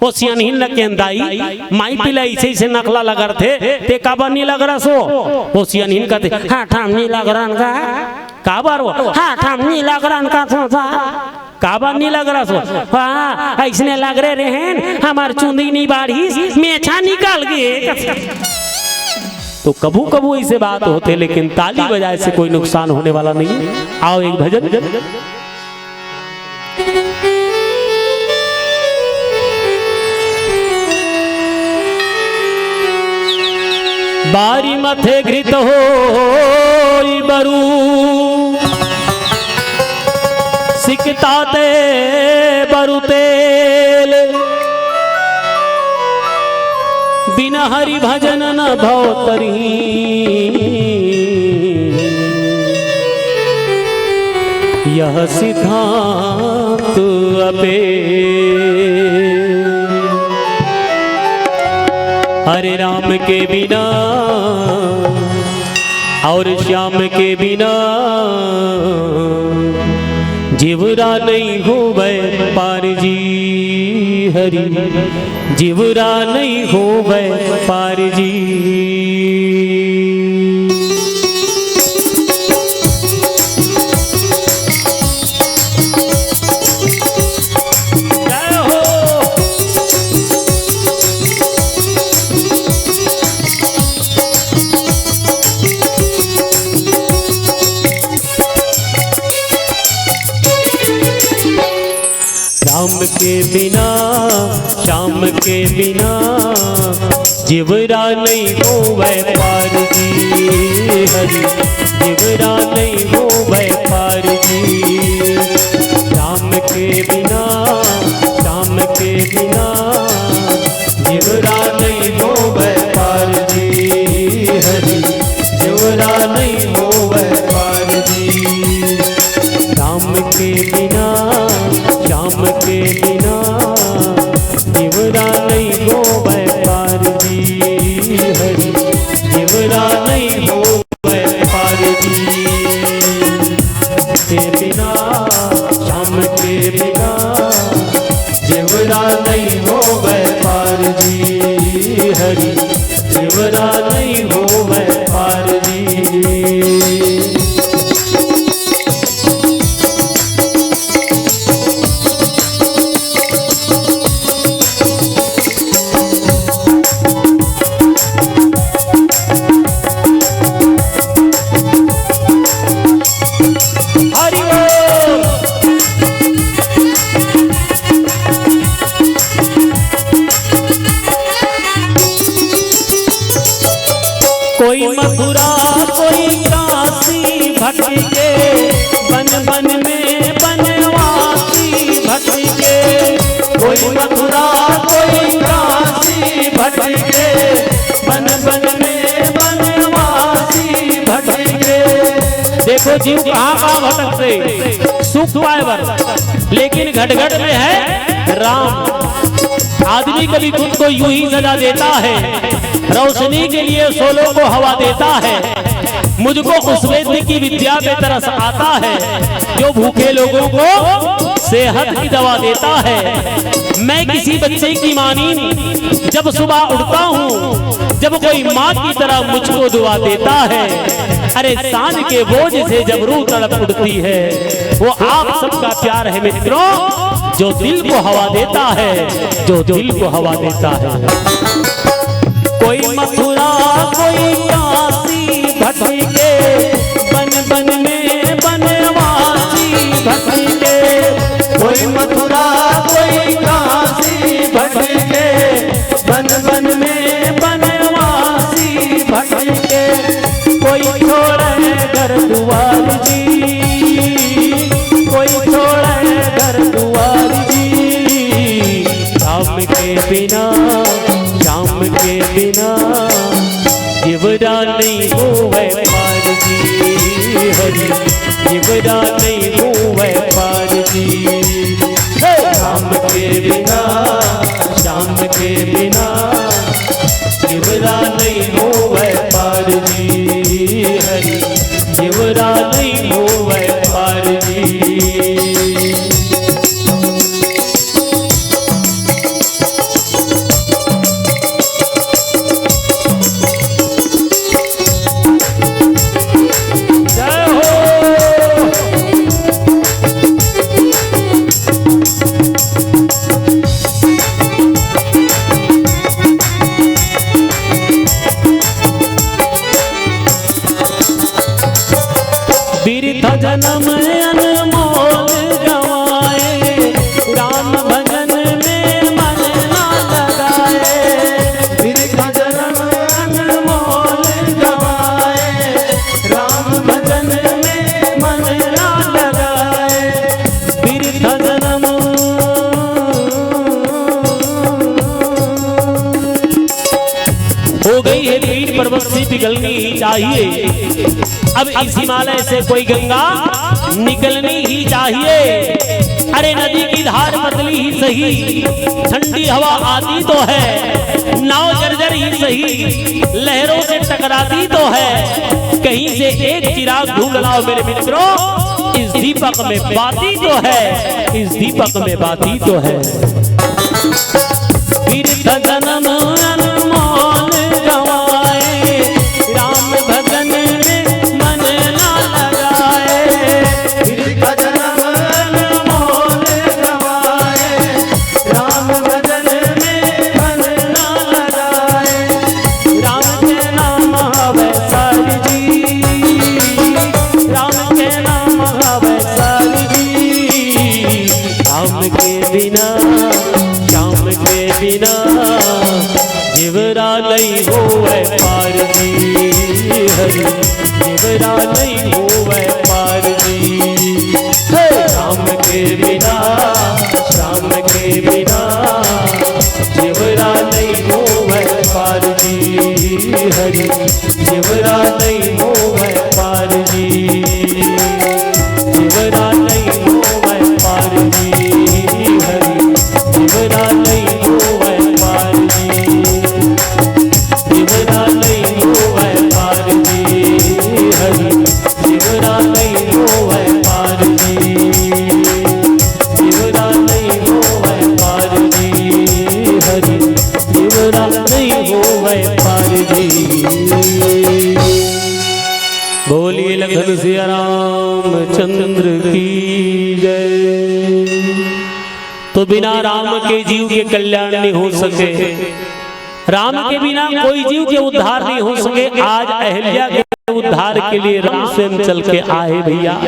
ओ सियनहिन ल केन दाई, माई पीला ऐसे ऐसे नखला लगरथे, ते काबर नी लगरस ओ? ओ सियनहिन कथे, हाँ, ठाम नी लगरन का? काबर ओ? हाँ, ठाम नी लगरन का सोचा। काबर नी लगरस ओ? हाँ, ऐसने लगरे रहेन, हमर चुंदी नी बाढ़िस, मेछा निकल गे। तो कभू कभू ऐसे बात होथे, लेकिन ताली बजाए से कोई नुकसान होने वाला नहीं है। आओ एक भजन। बारी मथे घृत होई बरू, सिकता ते बरु तेल, बिन हरि भजन न भव तरही। यह सिद्धांत अपे। हरे राम के बिना और श्याम के बिना जिवरा नइ होवय पार जी हरि, जिवरा नइ होवय पार जी। जय हो। राम के बिना, श्याम के बिना, जिवरा नइ होवय पार जी हरि, जिवरा नइ होवय पार जी। राम के बिना, श्याम के बिना, जिवरा नइ होवय पार जी हरि, जिवरा नइ होवय पार जी। राम के बिना, श्याम के बिना, जिवरा नइ होवय पार जी हरि, जिवरा नइ होवय पार जी। के बिना, श्याम के बिना, जिवरा नइ होवय पार जी हरि, जिवरा नइ होवय पार जी। हरि बोल। कोई मथुरा, कोई काशी भटके, बन बन में बनवासी भटके। कोई मथुरा, कोई काशी भटके, बन बन में बनवासी भटके। देखो जीव कहाँ कहाँ भटकथे सुख पाए बर, लेकिन घट घट में है राम। आदमी कभी खुद को यूं ही सजा देता है, रोशनी के लिए शोलों को हवा देता है। मुझको उस वैद्य की विद्या पे तरस आता है, जो भूखे लोगों को सेहत की दवा देता है। मैं किसी बच्चे की माँ नहीं, जब सुबह उठता हूँ, जब कोई माँ की तरह मुझको दुआ देता है, अरे शान के बोझ से जब रूह तड़प उठती है, वो आप सबका प्यार है मित्रों, जो दिल को हवा देता है, जो दिल को हवा देता है। कोई मथुरा, कोई काशी भटके, बन बन में बनवासी भटके। कोई मथुरा, कोई काशी भटके, बन बन में बनवासी भटके। कोई छोड़े घर दुआर जी, कोई छोड़े घर दुआर जी। राम के बिना, श्याम के बिना, जिवरा नइ होवय पार जी हरि, जिवरा नइ होवय पार जी। हे राम के बिना, श्याम के बिना, जिवरा नइ होवय पार जी हरि, जिवरा नइ होवय पार जी। जय हो। बिरथा जनम अनमोल गंवाए, राम भजन में मन ना लगाए। बिरथा जनम अनमोल गंवाए, राम भजन में मन ना लगाए। बिरथा जनम। हो गई है पीर पर्वत से पिघलनी ही चाहिए। अब इस हिमालय से कोई गंगा निकलनी ही चाहिए। अरे नदी की धार पतली ही सही, ठंडी हवा आती तो है, नाव जर्जर ही सही, लहरों से टकराती तो है। कहीं से एक चिराग ढूंढ लाओ मेरे मित्रों। इस दीपक में बाती तो है, इस दीपक में बाती तो है। तीर्थ जन्म अनमोल गवाए, राम भजन में मन ना लगाए। तीर्थ जन्म अनमोल गवाए, राम भजन में मन ना लगाए। राम के नाम हवै सार जी, राम के नाम हवै सार जी। राम के बिना, श्याम के बिना, जिवरा नहीं होवै पार जी। हरि, जिवरा नहीं होवै पार जी। हे राम के बिना, श्याम के बिना, जिवरा नहीं होवै पार जी। हरि, जिवरा नहीं होवै पार जी। जिवरा नहीं होवै पार जी। हरि, जिवरा नहीं होवै पार जी। जिवरा नहीं होवै पार जी। हरि, जिवरा नहीं होवै पार जी। जिवरा नहीं होवै पार जी। हरि, जिवरा नहीं होवै पार जी। बोलिए लखन सिया रामचंद्र की जय। तो बिना राम के जीव के कल्याण नहीं हो सके, राम के बिना कोई जीव के उद्धार नहीं हो सके। आज अहिल्या के उद्धार के लिए राम स्वयं चल के आए भैया।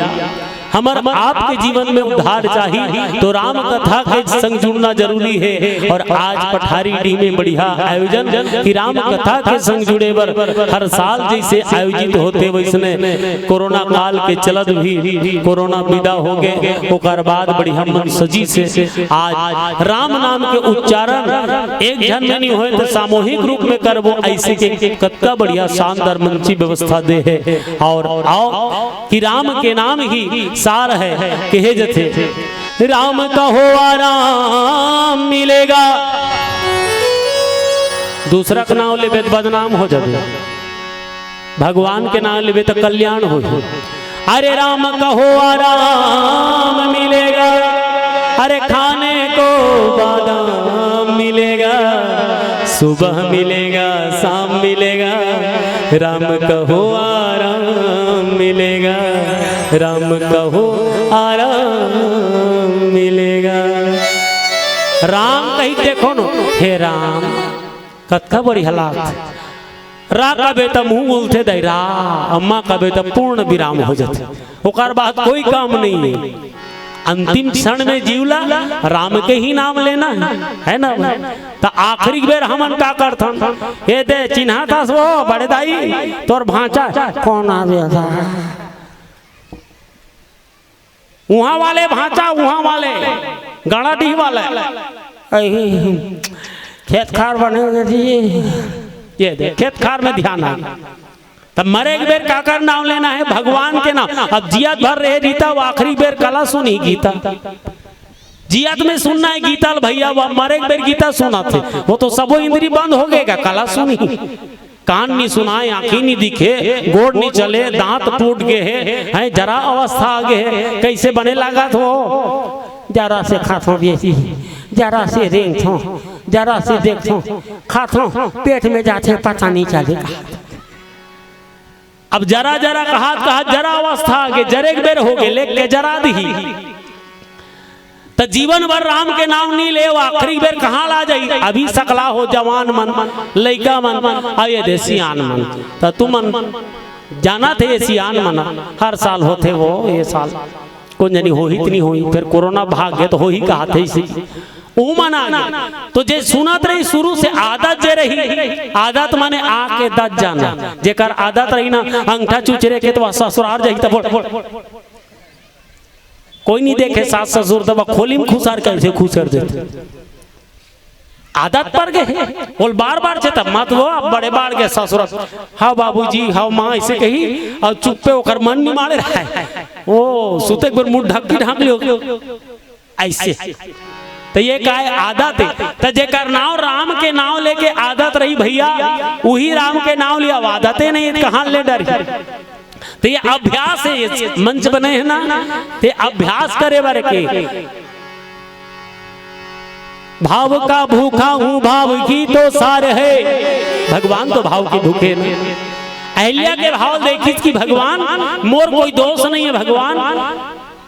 हमर आपके जीवन में उद्धार चाही तो राम कथा के संग जुड़ना जरूरी है। और आज पठारी डीह में बढ़िया आयोजन कि राम कथा के संग जुड़े बर हर साल जैसे आयोजित होथे वैसने कोरोना काल के चलत भी कोरोना विदा हो गए, ओकर बाद बढ़िया मन सजी से आज राम नाम के उच्चारण एक झन में नहीं होए तो सामूहिक रूप में करबो, ऐसे के कतका बढ़िया शानदार मंची व्यवस्था दे हे। और आओ कि राम के नाम ही सार है, कहे जथे, राम कहो आराम मिलेगा। दूसरा के नाम लेबे त बदनाम हो जाबे, भगवान के नाम लेबे त कल्याण हो। अरे राम कहो आराम मिलेगा, अरे खाने को बादाम मिलेगा, सुबह मिलेगा, शाम मिलेगा। राम कहो आराम मिलेगा, राम कहो आराम मिलेगा। राम कही देखो न, हे राम, कतका बड़ी हालात। रा कबे त मुंह उलथे दाई, रा, अम्मा कबे त पूर्ण विराम हो जाथे, ओकर बाद कोई काम नहीं है। अंतिम क्षण में जीवला राम के ही नाम लेना है, है ना? त आखिरी बेर हमन का करथन? ए दे चिन्हा थास वो बड़े दाई, तोर भांचा कौन आ गया था? उहाँ वाले भांचा, उहाँ वाले गड़ाडीह वाले। अही, खेत खार बने हुए जी। ये दे, खेत खार में ध्यान आ। तब मरे के बेर काकर नाम लेना है? भगवान के नाम। अब जियत भर रहे रीता, वो आखिरी बेर कला सुनी गीता। जियत में सुनना है गीता ल भैया, वो मरे के बेर गीता सुनाथे। वो तो सबो इंद्री बंद हो गए का, कला सुनी। कान नी सुनाय, आँखी नी दिखे, गोड़ नी चले, दांत टूट गे हे, हैं, जरा अवस्था आ गे हे, कइसे बने लागत हो? जरा से खाथों बेसी, जरा से रेंगथों, जरा से देखथों, खाथों, पेट में जाथे, पता नी चले का। अब जरा जरा कहत कहत जरा अवस्था आ गे, जरे के बेर हो गे, लेके जरा दिही। त जीवन भर राम के नाम नी ले, वो आखिरी बेर कहाँ ला जाई? अभी सकला हो जवान मन, लइका मन, अउ ये दे सियान मन। त तुमन जानत हे ये सियान मन, हर साल होथे वो, ये साल कोन जनी होही त नी होही, फेर कोरोना भाग गे त होही कहत हे इसे। ऊ मन आ गे। तो जे सुनत रही शुरू से आदत जे रही, आदत माने आके दत जाना। जेकर आदत रही ना, अंगठा चुचरे के तो ससुरार जाही त बोल। कोई नी देखे सास ससुर, तब खोली में खुसर कइसे खुसर देथे। आदत पर गे हे। बोल बार बार चेता मत वो, अब बड़े बाढ़ गे ससुर। हाँ बाबूजी, हाँ माँ, अइसे कही, अउ चुप्पे ओकर मन नी माड़े रहे। ओ, सुते एक बेर मुंह ढक के ढक लियो। अइसे। त ये काय आदत हे? त जेकर नाव राम के नाव लेके आदत रही भइया, उही राम के नाव लिया, आदते नहीं, कहाँ ले डरही? त ये अभ्यास हे, ये मंच बने हे ना, त ये अभ्यास करे बर के। भाव का भूखा हूँ, भाव ही तो सार है। भगवान तो भाव के भूखे ना। अहिल्या के भाव देखिस कि भगवान, मोर कोई दोष नहीं है भगवान,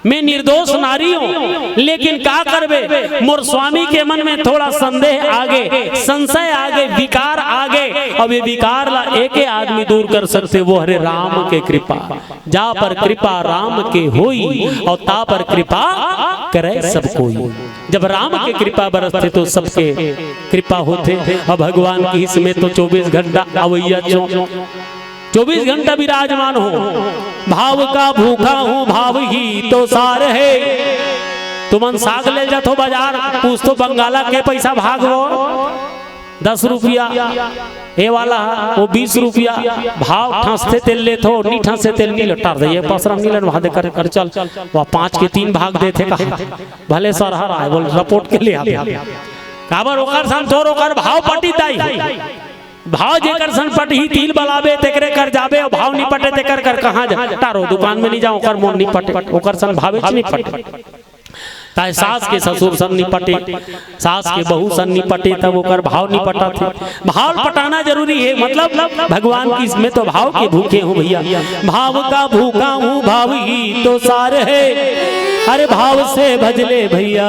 मैं निर्दोष नारी हूँ, लेकिन का करबे, मोर स्वामी के मन में थोड़ा संदेह आगे, संशय आगे, विकार आगे। अब ये विकार ला एके आदमी दूर कर सकथे, वो हरे राम के कृपा। जा पर कृपा राम के होई, अउ ता पर कृपा करे सब कोई। जब राम के कृपा बरसथे तो सबके कृपा होथे। अब भगवान किहिस में तो चौबीस घंटा अवइया चो, चौबीस घंटा विराजमान हो। भाव का भूखा हूँ, भाव ही तो सार है। तुमन साग ले जाथो बाजार, पूछथो बंगाला के पैसा भागवो, दस रुपया, ए वाला ह, वो बीस रुपया। भाव ठंसथे तेला लेथो, नी ठंसे तेला नी ले, टार दे, ये पसरा नी ले, वहाँ दे कर, कर चल, वहाँ पाँच के तीन भाग देथे कहा। भले सरहर आए, बोल, रिपोर्ट के ले आ। काबर ओकर संग तोर ओकर भाव पटी दाई। भाव जेकर संग पटही, तिल बलाबे, तेकरे कर जाबे, अउ भाव नी पटे, तेकर कर कहाँ जा? टारो दुकान में नी जाओ, ओकर मोर नी पटे, ओकर संग भावेच नी पटे। ताय सास के ससुर संग नी पटे, सास के बहू संग नी पटे, तब ओकर भाव नी पटथे। भाव पटाना जरूरी हे, मतलब भगवान किहिस में तो भाव के भूखे हूँ भइया, भाव का भूखा हूँ, भाव ही तो सार है। अरे भाव से भजले भइया,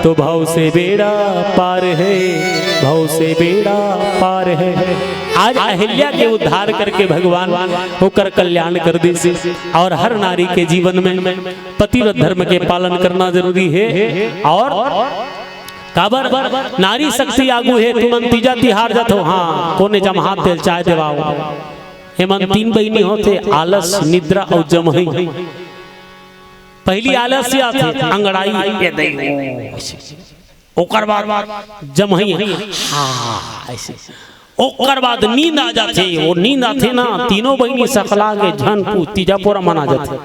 तो भाव से बेड़ा पार है, भाव से बेड़ा पार है। आज अहिल्या के उद्धार करके भगवान ओकर कल्याण कर दिस। अउ हर नारी के जीवन में पतिव्रत धर्म के पालन करना जरूरी हे। अउ काबर नारी शक्ति आगू हे। तुमन तीजा तिहार जाथो, हाँ, कोने जम्हात तेला चाय देवाओ। एमन तीन बहिनी होथे, आलस, निद्रा अउ जमही। पहिली आलस आथे, अंगड़ाई, ये दे, ओ, अइसे। ओकर बाद जमही, हाँ, अइसे। ओकर बाद नींद आ जाथे, वो नींद आथे ना, तीनों बहिनी सकला के झन पू-, तीजा पोरा मना जाथे।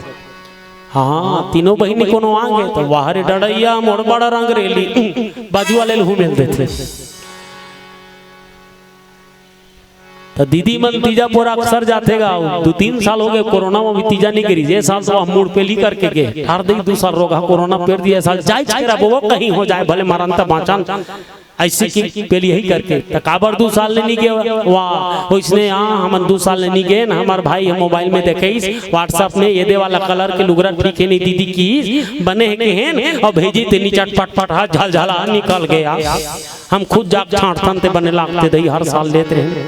हाँ, तीनों बहिनी कोनो आगे, त वाह रे डड़ैया, मोर बड़ा रंग रेली, बाजू वाले ल हुमेल देथे। त दीदी मन तीजा पोरा अक्सर जाथे गा, दू तीन साल हो गए कोरोना में भी तीजा नहीं करी, ये साल तो हम मुड़ पेली करके गए, हर दिन दू साल रोगा कोरोना पेर दिया, साल जाए चेरा वो कहीं हो जाए, भले मरन त बाँचन, अइसे कि पेली ही करके। त काबर दू साल ले नहीं गए, वाह, ओइसने, हाँ, हमन दू साल ले नहीं गए न, हमार भाई हम मोबाइल में देखे इस, WhatsApp में ये दे वाला कलर के लुगरा ठीक हे नहीं दीदी की, बने हे के हेन, अउ भेजी तेनी चटपट पट हाथ झलझला निकल गया। हम खुद जाके छांटथन ते बने लागथे दई, हर साल लेत रहे।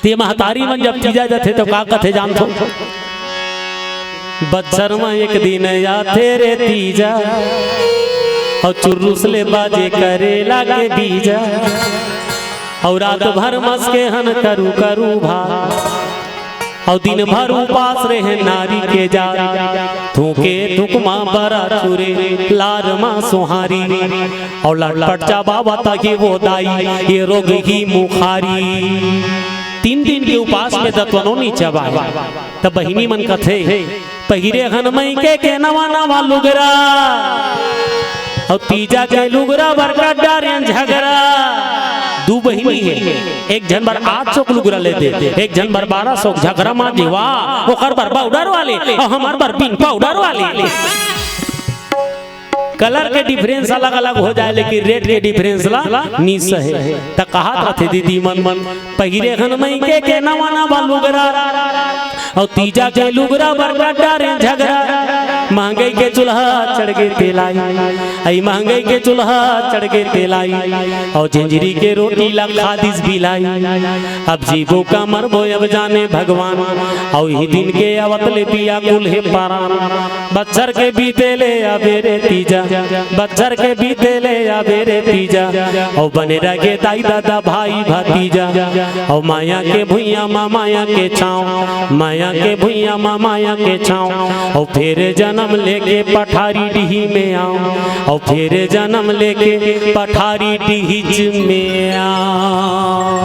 ते महतारी मन जब तीजा जाथे तो का कथे जानथो? बच्छर म एक दिन आथे रे तीजा, अउ चुर्रुस ले बाजे करेला के बीजा, अउ रात भर मस्के हन करू करू भा। अउ दिन भर उपास रहे नारी के जात, थूके थुकमा बरा चुरे, लार मा सोहारी। अउ लटपट चबावत हे वो दाई, ये रोग ही मुखारी। तीन दिन के उपास में दतवनो नी चबाए। त बहिनी मन कथे, पहिरे हन मइके के नवा नवा लुगरा, अउ तीजा के लुगरा बर कर डारेन झगरा। दू बहिनी हे, एक झन बर आठ सौ के लुगरा लेथे, एक झन बर बारह सौ के। झगरा मा जीवा, ओकर बर पाउडर वाले, अउ हमर बर बिन पाउडर वाले। कलर के डिफरेंस अलग-अलग हो जाए, लेकिन रेट के डिफरेंस ला नी सहे। त कहत रथे दीदी मन, पहिरे हन मइके के नवा नवा लुगरा, अउ तीजा के लुगरा बर कर डारेन झगरा। महंगई के चूल्हा चढ़ गे तेलाई, अई महंगई के चूल्हा चढ़ गे तेलाई, अउ झिंझरी के रोटी ला खा दिस बिलाई। अब जीबो का मरबो अब जाने भगवान, अउ इही दिन के आवत ले पिया कुल हे परान। बच्छर के बीते ले आबे रे तीजा, बच्छर के बीते ले आबे रे तीजा। अउ बने रह गे दाई ददा भाई भतीजा, अउ माया के भुइयां मा माया के छांव, माया के भुइयां मा माया के छांव। अउ फेर जनम लेके पठारी डीही में आंव, अउ फेर जनम लेके पठारी डीहिच में आंव।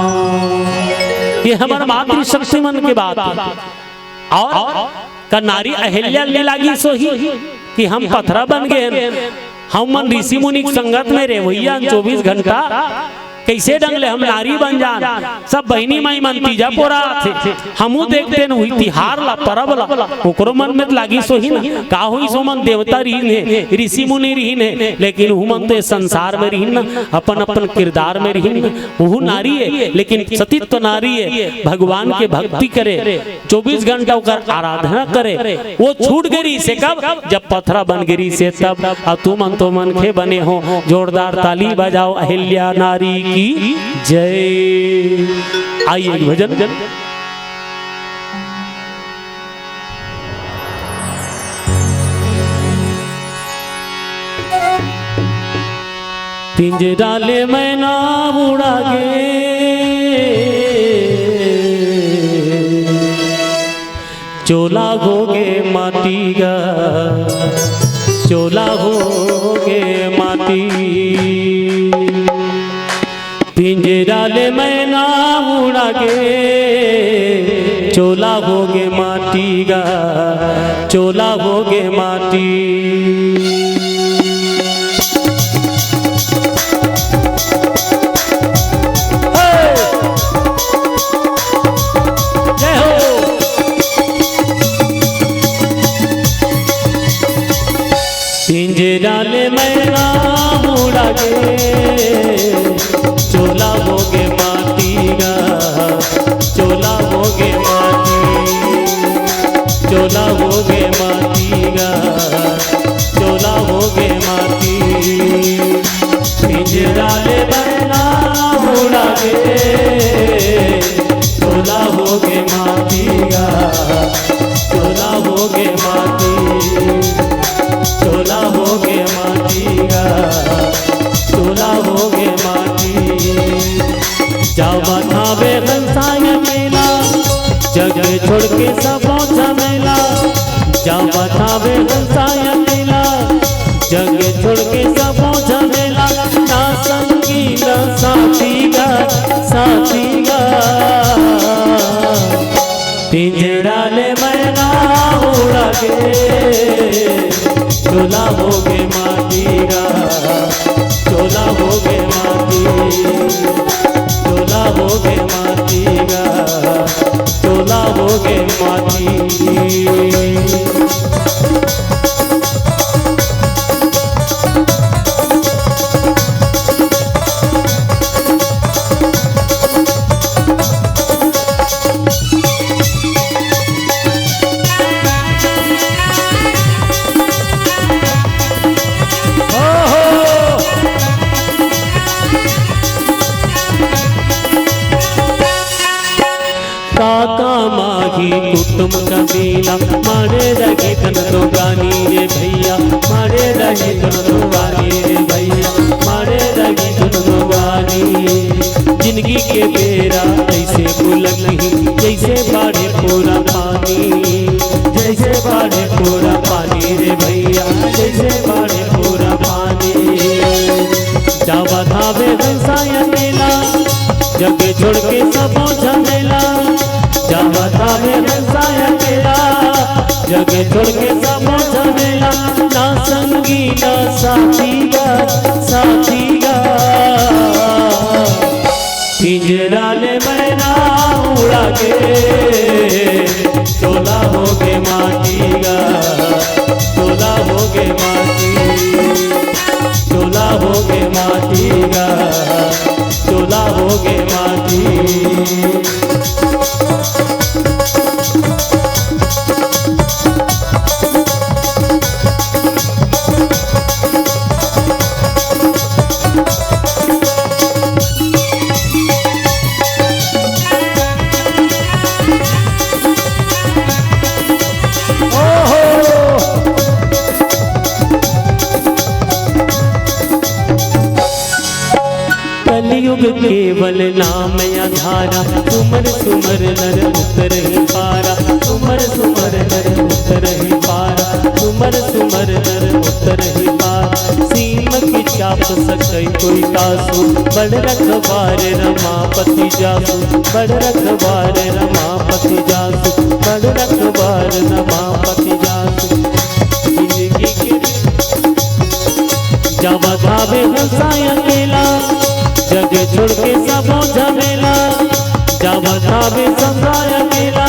ये हमर मातृशक्ति मन के बात हे। अउ का नारी अहिल्या ल नी लागिस होही कि हम पथरा बन गे हन? हमन ऋषि मुनि के संगत में रेवइया चौबीस घंटा, कइसे ढंग ले हम नारी बन जान। सब बहिनी माई मन तीजा पोरा आथे, हमू देखतेन उही तिहार ला, परब ला। ओकरो मन में त लागिस होही ना, का होइस, ओमन देवता रिहिन हे, ऋषि मुनि रिहिन हे, लेकिन उहू मन तो ए संसार में रिहिन ना, अपन अपन किरदार में रिहिन ना। उहू नारी हे, लेकिन सतीत्व नारी हे, भगवान के भक्ति करे, चौबीस घंटा ओकर आराधना करे, वो छूट गे रिहिसे कब? जब पथरा बन गे रिहिसे तब। अउ तुमन तो मनखे बने हो, जोरदार ताली बजाओ अहिल्या नारी की जय। आइए एक भजन। पिंजरा ले मैना उड़ा गे, चोला होगे माटी गा, चोला होगे माटी। पिंजरा ले मैना उड़ा गे, चोला होगे माटी गा, चोला होगे माटी। हे! जय हो। पिंजरा ले मैना उड़ा गे, चोला होगे माटी गा, चोला होगे माटी, चोला होगे माटी गा, चोला होगे माटी। पिंजरा ले मैना उड़ा गे, चोला होगे माटी गा, चोला होगे माटी, चोला होगे माटी गा, चोला होगे माटी। जावा थावे हंसाया मेला, जग छोड़ के सबो झमेला। जावा थावे हंसाया मेला, जग छोड़ के सबो झमेला। ना संगी ना साथी गा, साथी गा। पिंजरा ले मैना उड़ा गे, चोला होगे माटी गा, चोला होगे माटी, चोला होगे माटी गा, चोला होगे माटी। काका माही कुटुम कबीला, मारे रही तन दो गानी रे भैया, मारे रही तन दो गानी रे भैया, मारे रही तन दो गानी। जिंदगी के बेरा ऐसे बुलक ही, जैसे बाढ़े पूरा पानी, जैसे बाढ़े पूरा पानी रे भैया, जैसे बाढ़े पूरा पानी। जावा थावे हंसाया मेला, जग छोड़ के सबो झमेला। जावा थावे हंसाया मेला, जग छोड़ के सबो झमेला। ना संगी ना साथी गा, साथी गा। पिंजरा ले मैना उड़ा गे, चोला होगे माटी गा, चोला होगे माटी, चोला होगे माटी गा, चोला होगे माटी। कलयुग केवल नाम आधारा, सुमर सुमर नर उतरहि पारा, सुमर सुमर नर उतरहि पारा, सुमर सुमर नर उतरहि पारा। सीम की चाप सकै कोई तासु, बड़ रखवार रमापति जासु, बड़ रखवार रमापति जासु, बड़ रखवार रमापति जासु। जिंदगी के जावत हावे हंसाय अकेला, जग छोड़ के सबो झमेला। जावत हावे हंसाय अकेला,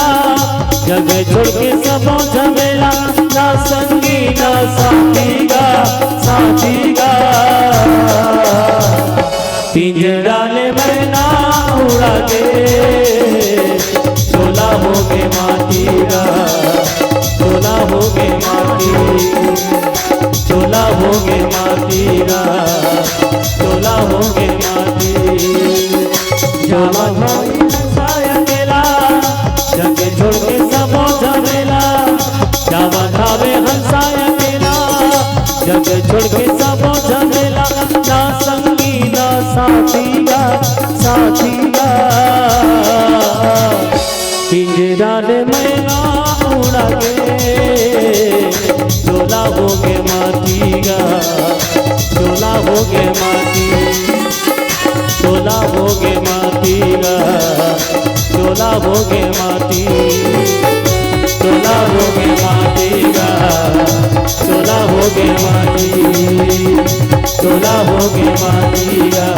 जग छोड़ के सबो झमेला। ना संगी ना साथी गा, साथी गा। पिंजरा ले मैना उड़ा के, चोला होगे माटी गा, चोला होगे माटी। चोला होगे माटी गा, चोला होगे माटी। जावत हावे हंसाय अकेला, जग छोड़ के सबो झमेला। जावत हावे हंसाय अकेला, जग छोड़ के सबो झमेला। ना संगी ना साथी गा, साथी गा। पिंजरा ले मैना उड़ा के, चोला होगे माटी गा, चोला होगे माटी। चोला होगे माटी गा, चोला होगे माटी। चोला होगे माटी गा, चोला होगे माटी। चोला होगे माटी गा,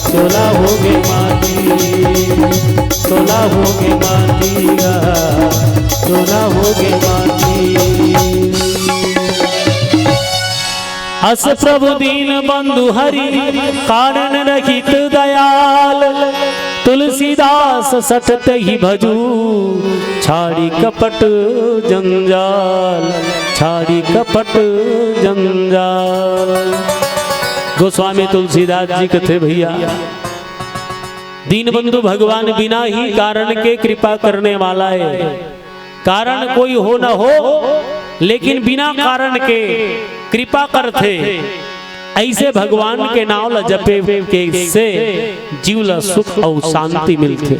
चोला होगे माटी। चोला होगे माटी गा, चोला होगे माटी। अस प्रभु दीन बंधु हरि, कारण रहित दयाल। तुलसीदास सठतहि भजु, छाड़ी कपट जंजाल। छाड़ी कपट जंजाल। गोस्वामी तुलसीदास जी कथे भैया, दीनबंधु भगवान बिना ही कारण के कृपा करने वाला है। कारण कोई हो न हो, लेकिन बिना कारण के कृपा करथे। ऐसे भगवान के नाव ला जपे के से जीव ला सुख अउ शांति मिलथे।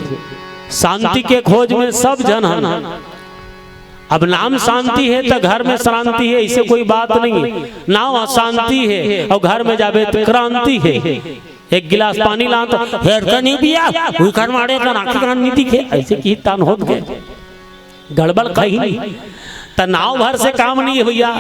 शांति के खोज में सब झन हन। अब नाम शांति है तो घर में शांति है, ऐसे कोई बात नहीं है। नाव अशांति है और घर में जाबे तो क्रांति है। एक गिलास पानी लान तो हेर के नहीं पिया, उखर मारे तो आँखी कान नहीं दिखे, ऐसे की तान होत गए, गड़बड़ कहीं नहीं। त नाव भर से काम नहीं है भैया,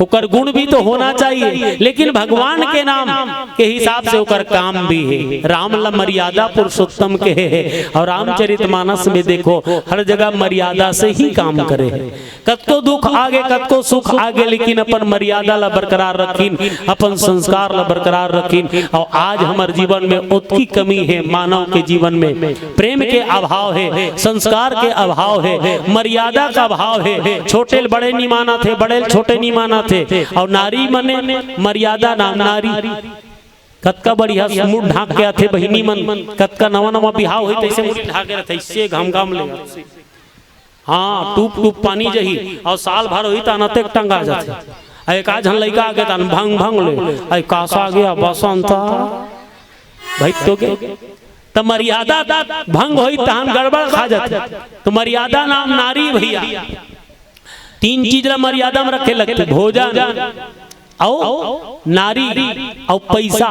ओकर गुण भी तो होना चाहिए, लेकिन भगवान के नाम के हिसाब से ओकर काम भी है। राम ला मर्यादा पुरुषोत्तम के है, और रामचरित मानस में देखो, हर जगह मर्यादा से ही काम करे है। कतको दुख आगे, कतको सुख आगे, लेकिन अपन मर्यादा ला बरकरार रखिन, अपन संस्कार ला बरकरार रखिन। और आज हमर जीवन में ओतकी कमी है, मानव के जीवन में प्रेम के अभाव है, संस्कार के अभाव है, मर्यादा का अभाव है। छोटे ल बड़े नहीं मानत हे, बड़े ल छोटे नहीं मानत हे। और नारी मने मर्यादा नाम नारी। कतका बढ़िया मुड़ ढांक के आथे बहिनी मन, कतका नवा नवा बिहाव होई तैसे मुड़ ढांक के रथे, इससे घाम घाम ले। हाँ, टूप टूप पानी जही, और साल भर होई त अनतेक टंगा जाथे। आ एक आध झन लइका आगे तन भंग भंग ले, आई कासा आ गया बसंता, भाई तो के, त मर्यादा भंग होई तहन गड़बड़ खा जाथे। तो मर्यादा नाम नारी भैया, तीन चीज ला मर्यादा में रखे लगथे, भोजन, अउ नारी अउ पैसा,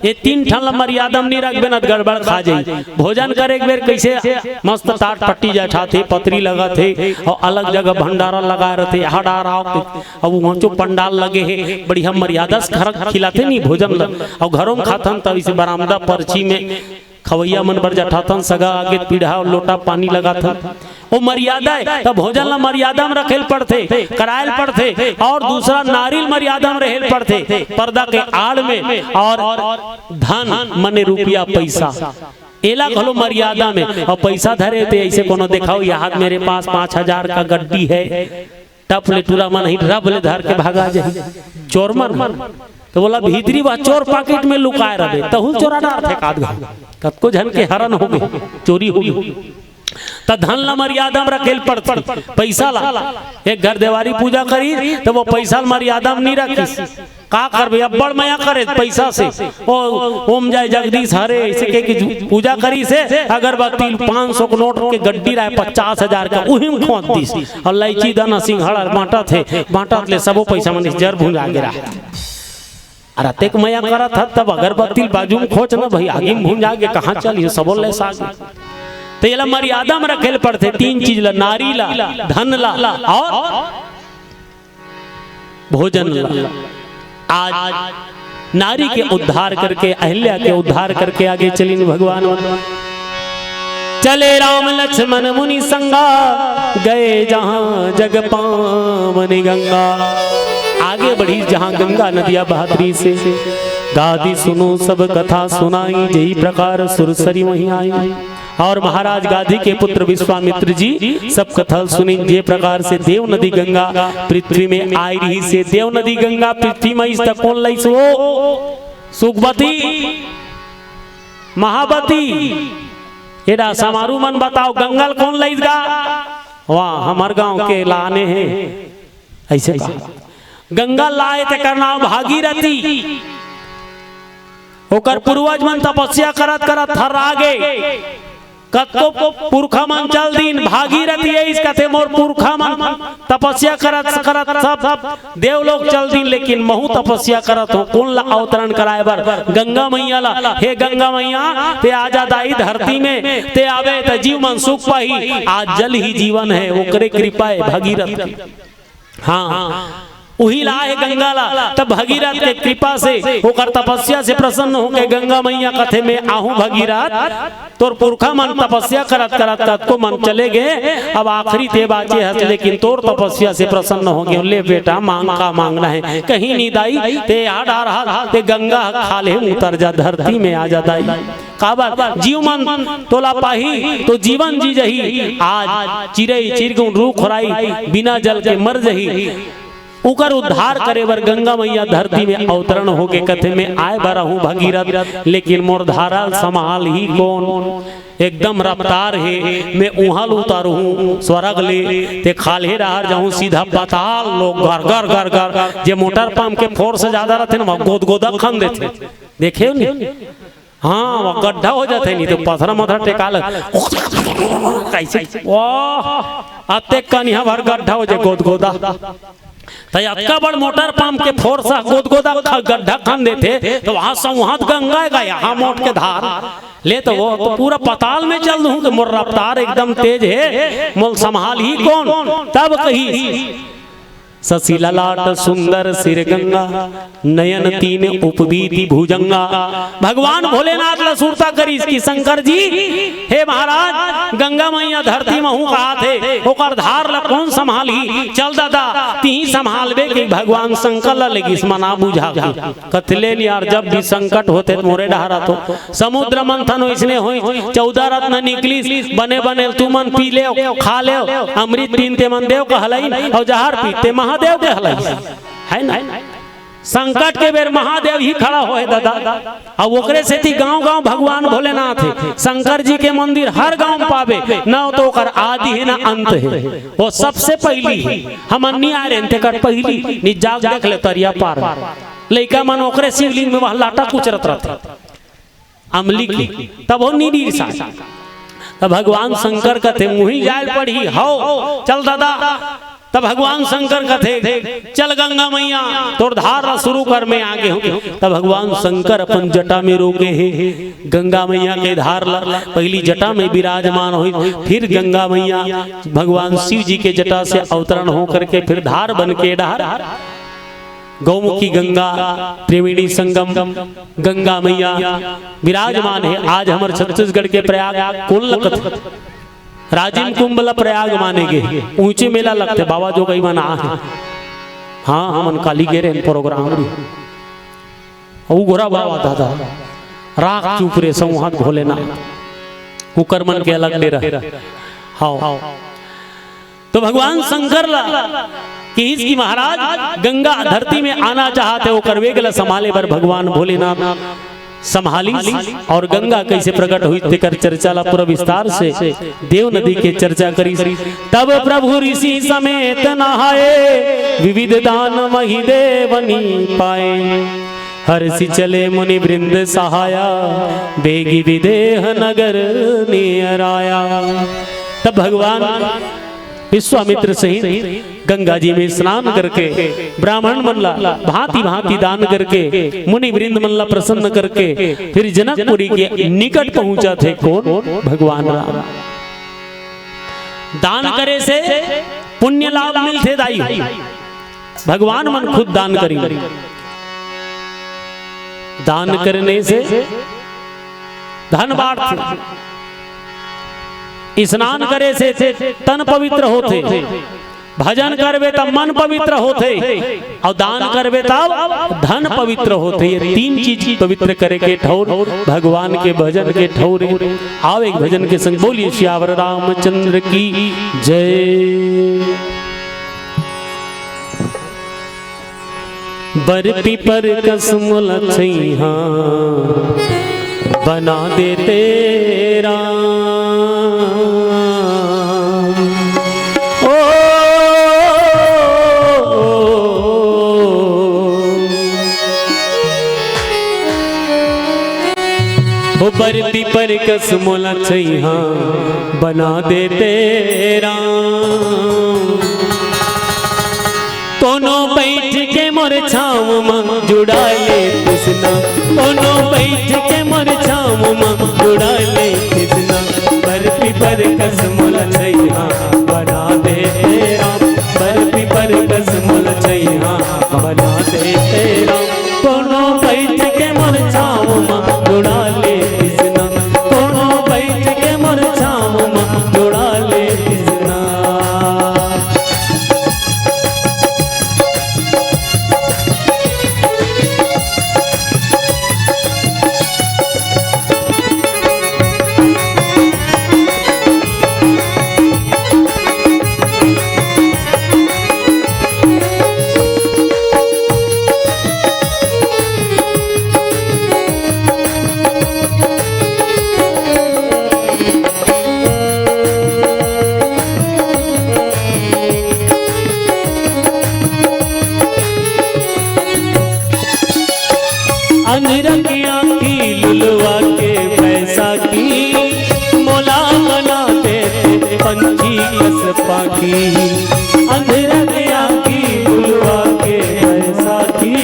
ये तीन ठन ला मर्यादा में नहीं रखबे न, त गड़बड़ खा जाई। भोजन करे एक बेर कैसे मस्त टाट पट्टी जठाथे, पतरी लगाथे, अउ अलग जगह भंडारा लगा रथे, हड़ा राव के, अउ वहाँ जो पंडाल लगे हे, बढ़िया मर्यादा से घर खिलाथे नहीं भोजन ल, अउ घरों में खाथन तब इसे बरामदा परछी में खवैया मन बर जठाथन, सगा आगे पीढ़ा लोटा पानी लगाथन, वो मर्यादा है। तब भोजन ला मर्यादा में रखेल पड़थे, करायल पड़थे, और दूसरा नारिल मर्यादा में रहेल पड़थे, पर्दा के आड़ में, और धन मने रुपया पैसा, एला घलो मर्यादा में। और पैसा धरे ते ऐसे कोनो देखाओ, यहाँ मेरे पास पाँच हजार का गड्डी है, टप ले टूरा मन ही रब ले धर के भागा जाही चोर मन। तो बोला भीतरी वह चोर पाकिट में लुकाए रहे, तहु चोरा डारथे काद घाव। कतको झन के हरन होगे, चोरी होगे। त धन ला मर्यादा में रखेल पड़थे, पैसा ला। एक घर देवारी पूजा करी त वो पैसा ला मर्यादा में नहीं रखिस। का करबे, अब्बड़ मया करे पैसा से। ओ, ओम जय जगदीश हरे, ऐसे कह के जु-, पूजा करिस हे, अगरबत्ती पाँच सौ के नोट के गड्डी रहे पचास हजार का, उही में खोंच दिस। और लैची दाना सिंघाड़ा बांटत हे, बांटत ले सबो पैसा मन जर भुंजा गे रहा। अरे अतेक मया करत हत तब अगरबत्ती बाजू में खोंच न भाई, आगी में भुंजा गे, कहाँ चल ये सबो ले साग। तो येला मर्यादा में रखेल पड़थे तीन चीज ला, नारी ला, धन ला और भोजन ला। आज नारी के उद्धार करके, अहिल्या के उद्धार करके आगे चलिन भगवान। चले राम लक्ष्मण मुनि संगा, गए जहाँ जग पावनि गंगा। आगे बढ़ी जहाँ गंगा नदिया बहत रहिसे। गादि सुनो सब कथा सुनाई, जेहि प्रकार सुरसरि वहीं आई। और महाराज गादी के पुत्र विश्वामित्र जी सब कथा सुनिन, जे प्रकार से देव नदी गंगा पृथ्वी में आय रहिसे। देव नदी गंगा पृथ्वी में आइस त कोन लाइस हो? सुखवती, महावती, एडा समारू मन बताओ, गंगा ल कोन लाइस गा? वाह, हमर गांव के लाने हे, अइसे कहा। गंगा लाए तेकर नाम भागीरथी। ओकर पूर्वज मन तपस्या करत करत थर्रा गे। कतको पुरखा मन चल दिन, भागीरथी आइस कथे, मोर पुरखा मन तपस्या करत करत सब देवलोक चल दिन, लेकिन महूं तपस्या करत हों। कोन ला अवतरण कराए बर? गंगा मैया ला। हे गंगा मैया, तें आजा दाई धरती में, तें आबे त जीव मन सुख पाही। आज जल ही जीवन हे, ओकरे कृपा हे भागीरथ के। हाँ, उही ला हे गंगा ला। तब भगीरथ के कृपा से, ओकर तपस्या से प्रसन्न होके गंगा मैया कथे, मैं आहूं भगीरथ, तोर पुरखा मन तपस्या करत करत कतको मन चले गे, अब आखिरी तें बाचे हस, लेकिन तोर तपस्या से प्रसन्न हो गेंव। ले बेटा, मांग, का मांगना हे? कहीं नहीं दाई, तें एहा डार हस, तें गंगा ह खा ले, उतर जा, धरती में आ जा दाई। काबर? जीव मन तोला पाही तो जीवन जी जही। आज चिरई चिरगुन रूख राई बिना जल के मर जही। ओकर उद्धार करे बर गंगा मैया धरती में अवतरण होके कथे, मैं आए बर आहूं भगीरथ, लेकिन मोर धारा ल संभालही कोन? एकदम रफ्तार हे, मैं उहां ल उतरहूं स्वर्ग ले, तें खाल्हे डहर जाहूं, सीधा पताल लोक, घर घर घर घर। जे मोटर पंप के फोर्स जादा रथे ना, वो गोदगोदा खन देथे। देखे हो नहीं? हाँ, वो गड्ढा हो जाथे, नहीं तो पथरा मथरा टेका लग। कइसे? वाह, अतेक कनिहा भर गड्ढा हो जाय, गोदगोदा। त अतका बड़ मोटर पंप के फोर्स ह गोदगोदा ख-, गड्ढा खन देथे, त वहां संवहत गंगा हे गा, यहां मोट के धार। ले त वो तो पूरा पताल में चल दूहूं, त मोर रफ्तार एकदम तेज हे, मोला संभालही कोन? तब कही, शशि ललाट सुंदर सिर गंगा, नयन तीन उपवीति भुजंगा। भगवान भोलेनाथ ला सुरता करिस कि शंकर जी, हे महाराज, गंगा मैया धरती महूं कहाथे, ओकर धार ला कोन संभालही? चल दादा, तिही संभालबे। कि भगवान शंकर ला लेगिस मना बुझा के। कथे ले नहीं यार, जब भी संकट होथे त मोरे डहर आथो। समुद्र मंथन वइसने होइस, चौदह रत्न निकलिस, बने बने तुमन पी लेव, खा लेव, अमृत पीन तेमन देव कहलाइन, अउ जहर पीन ते महादेव कहलाइन। हे ना? संकट के बेर महादेव ही खड़ा होय दादा। अउ ओकरे सेती गांव-गांव भगवान भोलेनाथ हे, शंकर जी के मंदिर हर गांव में पाबे, न तो ओकर आदि हे, न अंत हे। वो सबसे पहिली हे। हमन नी आय रहेन तेकर पहिली, नी जाके देख ले तरिया पार। लइका मन ओकरे शिवलिंग में वहां लाटा कुचरत रथे। अमली के, तब वो नी गिरसा। तब भगवान शंकर कथे, मुही जाय ल पड़ही, हव, चल दादा। तब भगवान शंकर कथे, चल गंगा मैया, तोर धार ला शुरू कर, मैं आगे हूं। तब भगवान शंकर अपन जटा में रोके हे गंगा मैया के धार ला, पहिली जटा में विराजमान होइस, फिर गंगा मैया भगवान शिव जी के जटा से अवतरण हो करके फिर धार बन के डहर गौमुखी गंगा, त्रिवेणी संगम गंगा मैया विराजमान हे। आज हमर छत्तीसगढ़ के प्रयाग कोन लगथे? राजिम कुंभ ला प्रयाग माने गे, ऊंचे मेला लगथे, बाबा जोगई मन आ हे। हाँ, हमन काली गे रहेन प्रोग्राम री। अउ घोरा बाबा दादा, राख चुप रे, संवहत भोलेनाथ, उकर मन के अलग डेरा। हाव। तो भगवान शंकर ला किहिस कि महाराज, गंगा धरती में आना चाहत हे, ओकर वेग ला संभाले बर भगवान भोलेनाथ संभालिस। और गंगा कइसे प्रकट होइस, तेकर चर्चा ला पूरा विस्तार से देव नदी के चर्चा करिस। तब प्रभु ऋषि समेत नहाए, विविध दान महि देवनी पाए। हर्षि चले मुनि वृंद सहाया, बेगि विदेह नगर नियर आया। तब भगवान विश्वामित्र सहित गंगा जी में स्नान करके, ब्राह्मण मन ला भांति भांति दान करके, मुनि वृंद मन ला प्रसन्न करके, फिर जनकपुरी के निकट पहुंचथे कोन? भगवान राम। दान करे से पुण्य लाभ मिलथे दाई। भगवान मन खुद दान करी। दान करने से धन बाढ़थे, स्नान करे से तन पवित्र होथे, भजन करबे त मन पवित्र होथे, अउ दान करबे तब धन पवित्र होथे। ये तीन चीज पवित्र करे के ठौर भगवान के भजन के ठौर। आओ एक भजन के संग बोलिए सियावर रामचंद्र की जय। बर पीपर कस मोला छइहां बना दे तेरा। ओ, ओ बर पीपर कस मोला छइहां बना दे तेरा। कोनो बइठ के मोर छांव म जुड़ा ले तिसना, कोनो बइठ के मोर छांव म जुड़ा ले तिसना। बर पीपर कस मोला छइहां बना दे तेरा, बर पीपर कस मोला छइहां बना दे तेरा। कोनो बइठ के मोर छांव म जुड़ा ले तिसना, कोनो बइठ के मोर छांव म जुड़ा ले तिसना। अंधरा के आँखी लुलवा के बैसाखी, मोला बना देते पंछी कस पाखी। अंधरा के आँखी लुलवा के बैसाखी,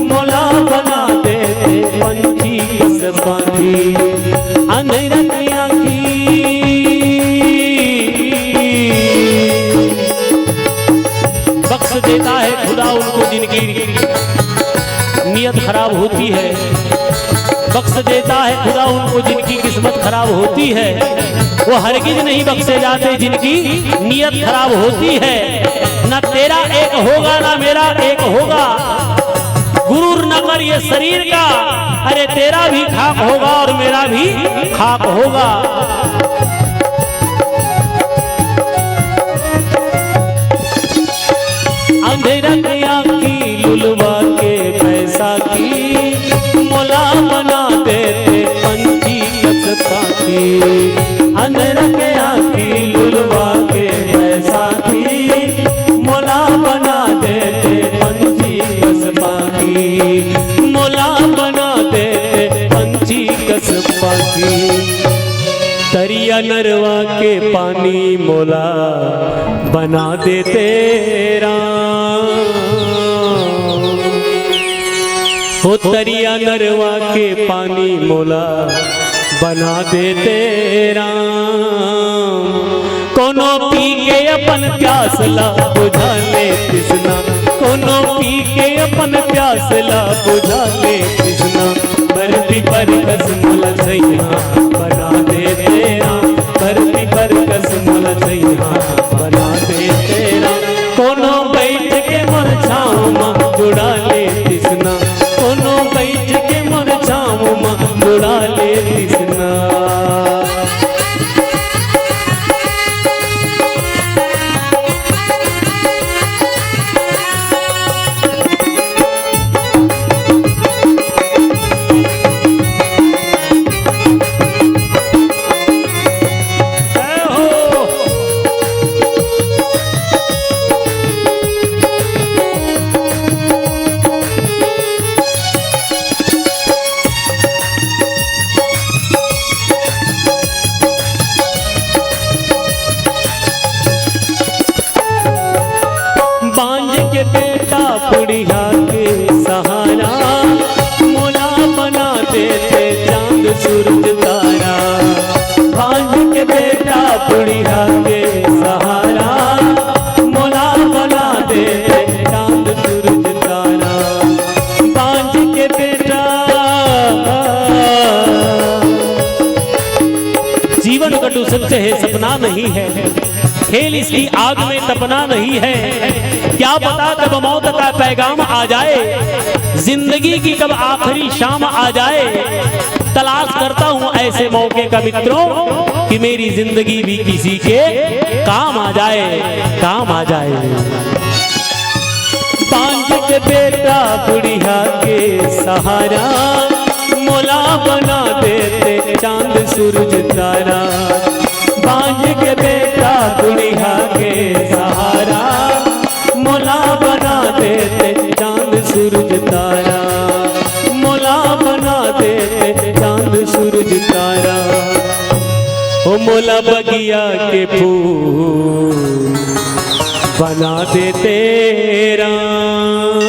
मोला बना देते पंछी कस पाखी। अंधरा के आँखी बख्श देता है खुदा उनको जिनकी नियत खराब होती है, बख्श देता है खुदा उनको जिनकी किस्मत खराब होती है। वो हरगिज नहीं बख्शे जाते जिनकी नियत खराब होती है। ना तेरा एक होगा ना मेरा एक होगा, गुरूर न कर ये शरीर का, अरे तेरा भी खाक होगा और मेरा भी खाक होगा। अंधरा के आँखी लुलवा के बैसाखी, मोला बना देते पंछी कस पाखी। अंधरा के आँखी लुलवा के बैसाखी, मोला बना देते पंछी कस पाखी, मोला बना देते पंछी कस पाखी। तरिया नरवा के पानी मोला बना देते राम। हो तरिया नरवा के पानी मोला बना देते राम। कोनो पी के अपन प्यास ला बुझा ले तिसना, कोनो पी के अपन प्यास ला बुझा ले तिसना। बर पीपर कस मोला छइहां बना देते राम, बर पीपर कस मोला छइहां बना देते राम। कोनो बइठ के मोर छांव म जुड़ा ले तिसना, कोनो बइठ के मोर छांव म जुड़ा ले तिसना। है, खेल इसकी आग में तपना नहीं है। क्या पता कब मौत का पैगाम आ जाए, जिंदगी की कब आखिरी शाम आ जाए। तलाश करता हूँ ऐसे मौके का मित्रों, कि मेरी जिंदगी भी किसी के काम आ जाए, काम आ जाए। बांझ के बेटा बुढ़िया के सहारा, मोला बना देते चांद सूरज तारा। बांझ के बेटा बुढ़िया के सहारा, मोला बना देते चांद सूरज तारा। मोला बना देते चांद सूरज तारा। ओ मोला बगिया के फूल बना देते राम।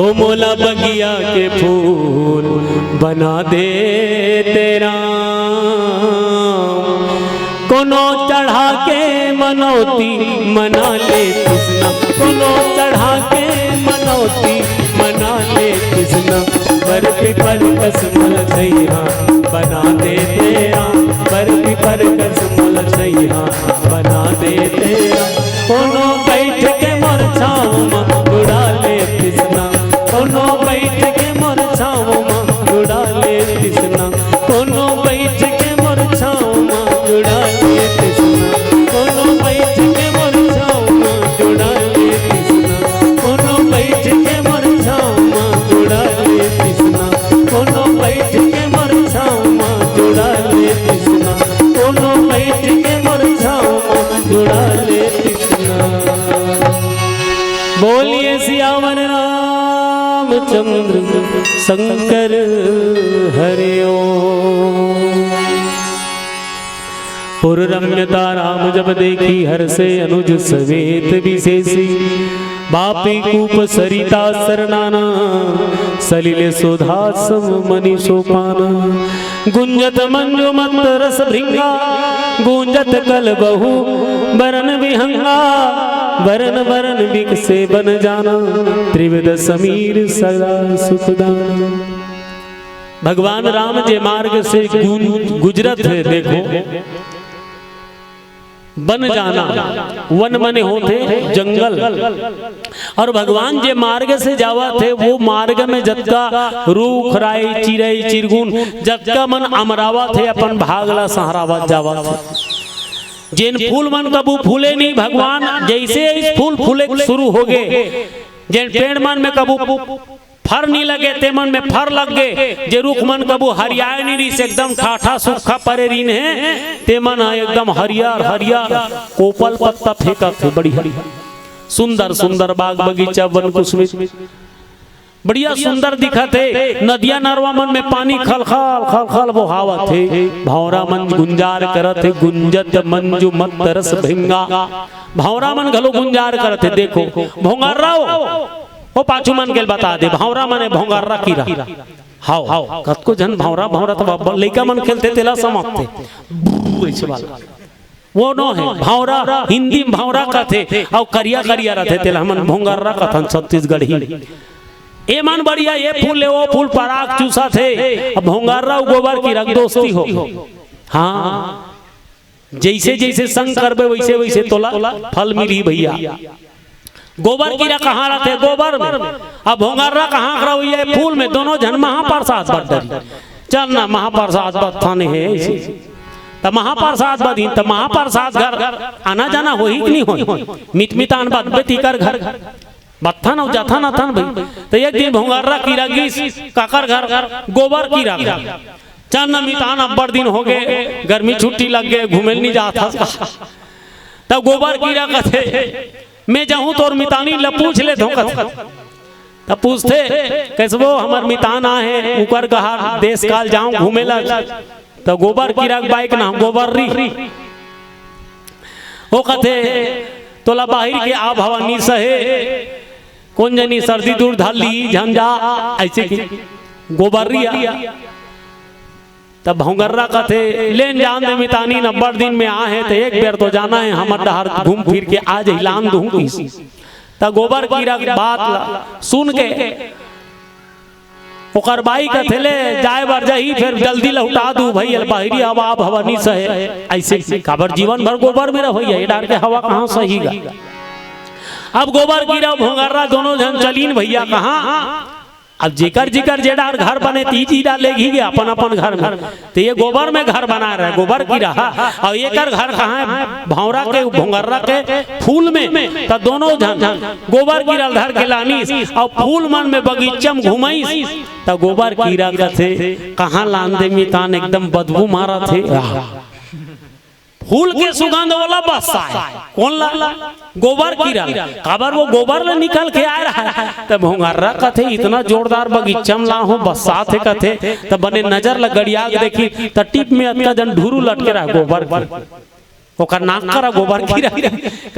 ओ मोला बगिया के फूल बना देते राम। कोनो चढ़ा के मनौती मना ले तृष्णा, कोनो चढ़ा के मनौती मना ले तृष्णा। बर पीपर कस मोला छैया बना देते राम, बर पीपर कस मोला छैया बना देते राम। कोनो बैठ के मोर छाँव म उड़ा ले तृष्णा, कोनो बैठ के मोर छाँव म उड़ा ले तृष्णा। कोनो बैठ के मोर छाँव म जुड़ा ले तृष्णा, कोनो बैठ के मोर छाँव म जुड़ा ले तृष्णा, कोनो बैठ के मोर छाँव म जुड़ा ले तृष्णा, कोनो बैठ के मोर छाँव म जुड़ा ले तृष्णा, कोनो बैठ के मोर छाँव म जुड़ा ले तृष्णा। बोलिए सियावर रामचंद्र शंकर हरिओ। पुर रम्यता राम जब देखी, हर्षे अनुज समेत विशेषी। बापी कूप सरिता सरनाना, सलिल सुधा सम मनि सोपाना। गुंजत मंजु मत रस भृंगा, गूंजत कल बहु बरन विहंगा। बरन बरन बिकसे बन जाना, त्रिविध समीर सदा सुखदाना। भगवान राम जे मार्ग से गुन-, गुजरत हे, देखो, बन जाना, वन मने होथे जंगल, और भगवान जे मार्ग से जावत हे, वो मार्ग में जतका रूख राई, चिरई चिरगुन, जतका मन अमरावत हे, अपन भाग ला सहरावत जावत हे। जेन फूल मन कभू फूले नहीं, भगवान जैसे इस फूल फूले शुरू हो गए, जेन पेड़ मन में कभू फर नी लगे, ते मन में फर लग गे। जे रुख मन कभू हरियाए नी रिस, एकदम ठाठा सुक्खा परे रिन हे, ते मन ह एकदम हरियर हरियर कोपल पत्ता फेंकत हे। बढ़िया सुंदर सुंदर बाग बगीचा वन कुसुमित, बढ़िया सुंदर दिखत हे। नदिया नरवा मन में पानी खलखल खलखल बोहावत हे। भौंरा मन गुंजार करत हे, गुंजत मंजु मत रस भिंगा। भौंरा मन घलो गुंजार करत हे। देखो भोंगर्रा ओ, ओ पाछू मन के ल बता दे, भौंरा मने भोंगर्रा कीरा। हाव, कतको झन भौंरा, भौंरा त बब्बर लइका मन खेलथे, तेला समझथे। ब्रू, अइसे वाला। वो नो हे, भौंरा, हिंदी में भौंरा कथे, अउ करिया करिया रथे, तेला हमन भोंगर्रा कथन छत्तीसगढ़ी। ए मन बढ़िया, ए फूल ले ओ फूल पराग चूसथे, अब भोंगर्रा अउ गोबर कीरा के दोस्ती हो। हाँ। जइसे जइसे संग करबे, वइसे वइसे तोला फल मिलही भइया। गोबर कीरा कहाँ रथे? गोबर में। अब भोंगर्रा कहाँ रही? फूल में। दोनों झन महाप्रसाद बट डरी। चल ना, महाप्रसाद बटथाने हे अइसे। त महाप्रसाद बदिन, त महाप्रसाद घर आना जाना होही कि नहीं होही? मितमितान बदबे तीकर घर। बत्थन अउ जथन अथन भई। त एक दिन भोंगर्रा कीरा गिस, काकर घर? गोबर कीरा घर। चल न मितान, अब्बड़ दिन होगे, गर्मी छुट्टी लग गे, घूमे ल नी जात हस का? त गोबर कीरा कथे, "मैं जाहूं तोर मितानी ल पूछ लेथों," कथे। त पूछथे, "कइसबो हमर मितान आए हे, उकर कहार देश काल जाऊं घूमे ल।" त गोबर कीरा के बाइक ना गोबर री। ओ कथे, "तोला बाहिर के आबहवा नी सहे, कोन जनी सर्दी दूर धर ली, झन जा," अइसे कि गोबर री आ। तब भोंगर्रा कथे, "लेन जान दे मितानी, न अब्बड़ दिन में आए हे, त एक बेर तो जाना हे, हमर डहर घूम फिर के आ जही, लान दूहूं किस।" त गोबर कीरा के बात ला सुन के ओकर बाई कथे ले जाए बर जाही, फेर जल्दी लहुटा दू भई, एला बाहिरी हवा भवनी सहे। अइसे काबर जीवन भर गोबर में रहो, ये डार के हवा कहाँ सही गा? अब गोबर कीरा भोंगर्रा दोनों झन चलिन भइया कहाँ। अब जेकर जेकर जे डार घर बने तीजी डाले घी गे अपन अपन घर में। तो ये गोबर में घर बना रहे गोबर कीरा, और एकर घर कहाँ है? भौंरा के भोंगर्रा के फूल में। तो दोनों झन गोबर कीरा धर के लानिस और फूल मन में बगीचा में घुमाइस। तो गोबर कीरा कथे, "कहाँ लान दे मितान, एकदम बदबू मारत हे।" आह। फूल के सुगंध वाला बस्सा है। कौन ला? गोबर कीरा। काबर वो गोबर ले निकल के आए रहा है। तब भोंगर्रा कथे, "इतना जोरदार बगीचा में ला हो, बस्सा थे," कथे। तब बने नजर ल गड़िया के देखी, त टिप में अतका जन ढुरू लटके रहा गोबर कीरा। ओकर नाक करा गोबर कीरा।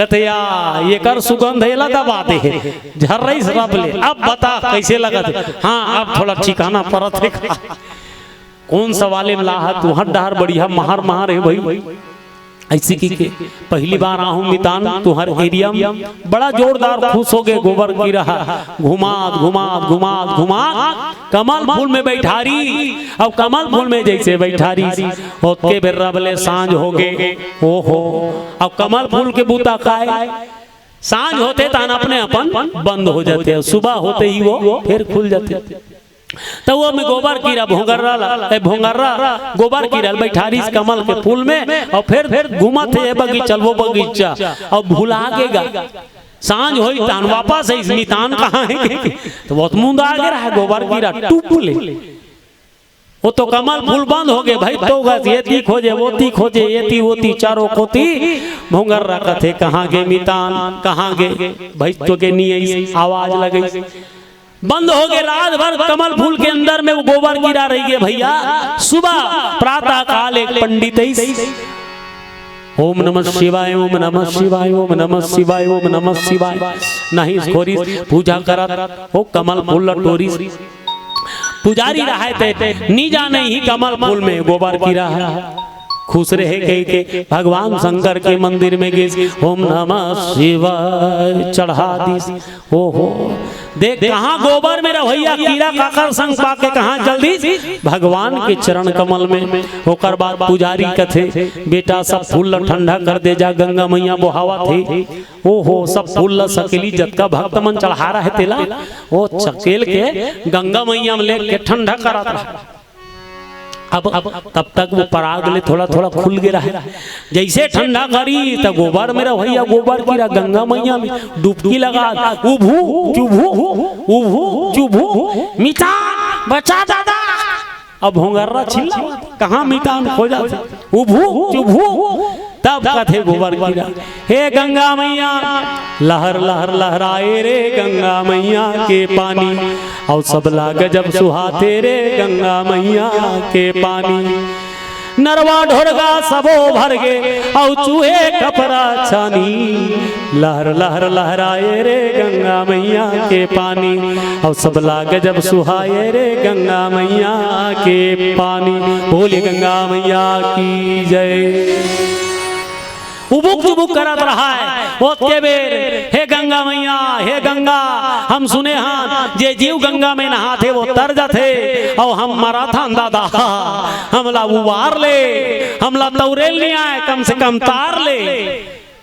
कथे, "या, एकर सुगंध एला दबा दे हे। झर्रइस रब ले। अब बता कइसे लगत हे?" "हाँ, अब थोड़ा ठिकाना परत हे।" कौन सवाले में लाहा, तुहर डहर बढ़िया महर महर हे भई। अइसे कहिके, "पहली बार आहूँ मितान तुहर एरिया में।" बड़ा जोरदार खुश हो गे गोबर कीरा। घुमात, घुमात, घुमात, घुमात कमल फूल में बइठारी। अब कमल फूल में जइसे बइठारी, ओतके बेर रब ले सांझ हो गे। ओहो, अब कमल फूल के बूता काय? सांझ होते तान अपने अपन बंद हो जाथे, सुबह होते ही वो फेर खुल जाथे। त वो में गोबर कीरा भोंगर्रा ला, ए, भोंगर्रा गोबर कीरा ल बइठारिस कमल के फूल में, और फेर, फेर घूमत हे, ए बगीचा, वो बगीचा, और भुला गे गा। सांझ होई तान वापस अइस, मितान कहाँ हे? त वो त मुंदा गे रहा गोबर कीरा टुप ले। वो तो कमल फूल बंद हो गे भई, तो बस एती खोजे, ओती खोजे, एती ओती चारों कोती। भोंगर्रा कथे, "कहाँ गे मितान, कहाँ गे?" भई तो के नी अइस, आवाज लगइस। बंद हो गे, रात भर कमल फूल के अंदर में वो गोबर कीरा रहि गे भइया। सुबह प्रातः काल एक पंडित अइस, "ओम नमः शिवाय, ओम नमः शिवाय, ओम नमः शिवाय, ओम नमः शिवाय।" नाहीं खोरिस, पूजा करत, ओ कमल फूल ल टोरिस। पुजारी रहय ते नी जाने ही कमल फूल में गोबर कीरा हे। खुश रहे कहिके भगवान शंकर के मंदिर में गिस, "ओम नमः शिवाय" चढ़ा दिस। ओहो, देख कहाँ गोबर में रहइया कीरा काकर संग पाके कहाँ चल दिस भगवान के चरण कमल में। ओकर बाद पुजारी कथे, "बेटा सब फूल ल ठंडा कर दे जा, गंगा मैया बोहावत हे।" ओहो, सब फूल ल सकेली, जतका भक्त मन चढ़ा रहे तेला, ओ चकेल के गंगा मैया में लेके ठंडा करत रहा। अब, अब तब तक वो पराग ले थोड़ा थोड़ा खुल गे रहा। जइसे ठंडा करी त गोबर में रहइया गोबर कीरा गंगा मैया में डुबकी लगा, उभू चुभू, उभू चुभू, "मितान बचा दादा।" अब भोंगर्रा चिल्लावत, "कहाँ मितान खोजत हे?" उभू चुभू। तब कथे गोबर कीरा, "हे गंगा मैया, लहर लहर लहराए रे गंगा मैया के पानी, अउ सबला गजब सुहाथे रे गंगा मैया के पानी। नरवा ढोरगा सबो भर गे, अउ चूहे कपरा छानी। लहर लहर लहराए रे गंगा मैया के पानी, अउ सबला गजब सुहाए रे गंगा मैया के पानी।" बोले गंगा मैया की जय। उबुक चुबुक करत रहय, ओतके बेर, "हे गंगा मैया, हे गंगा, हम सुने हन, जे जीव गंगा में नहाथे, वो तर जाथे, अउ हम मरत हन दादा, हमला उबार ले, हमला तौरेल नइ आय, कम से कम तार ले।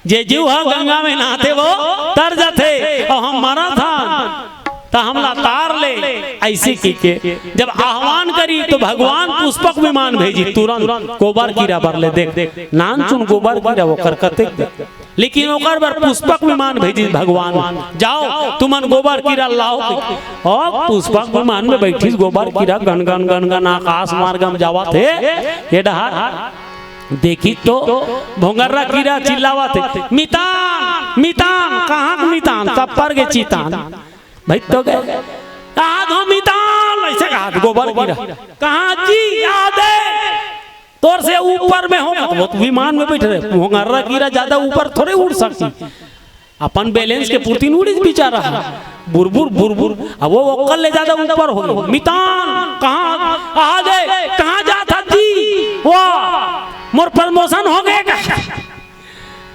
जे जीव ह गंगा में नहाथे, वो तर जाथे, अउ हम मरत हन।" त हमला तार ले, अइसे कहिके जब आह्वान करी त भगवान पुष्पक विमान भेजी तुरंत गोबर कीरा बर ले। देख, नानचुन गोबर कीरा ओकर कतेक दे, लेकिन ओकर बर पुष्पक विमान भेजी भगवान, "जाओ तुमन गोबर कीरा लाओ।" अउ पुष्पक विमान में बइठिस गोबर कीरा, गन गन गन गन आकाश मार्ग में जावत हे। ये डहर देखी तो भोंगर्रा कीरा चिल्लावत हे, "मितान, मितान, कहाँ के मितान? तब पर गे चितान।" भई तो गे, "आ धो मितान," अइसे कहा गोबर कीरा। "कहाँ जी? आ दे, तोर से ऊपर में हों।" वो तो विमान में बइठे रहे, भोंगर्रा कीरा जादा ऊपर थोरे उड़ सकही, अपन balance के पुरती उड़िस बिचारा। बुरबुर, बुरबुर, अब वो ओकर ले जादा ऊपर हो गे। "मितान, कहाँ? आ दे, कहाँ जात हस जी?" "वाह, मोर promotion हो गे का?"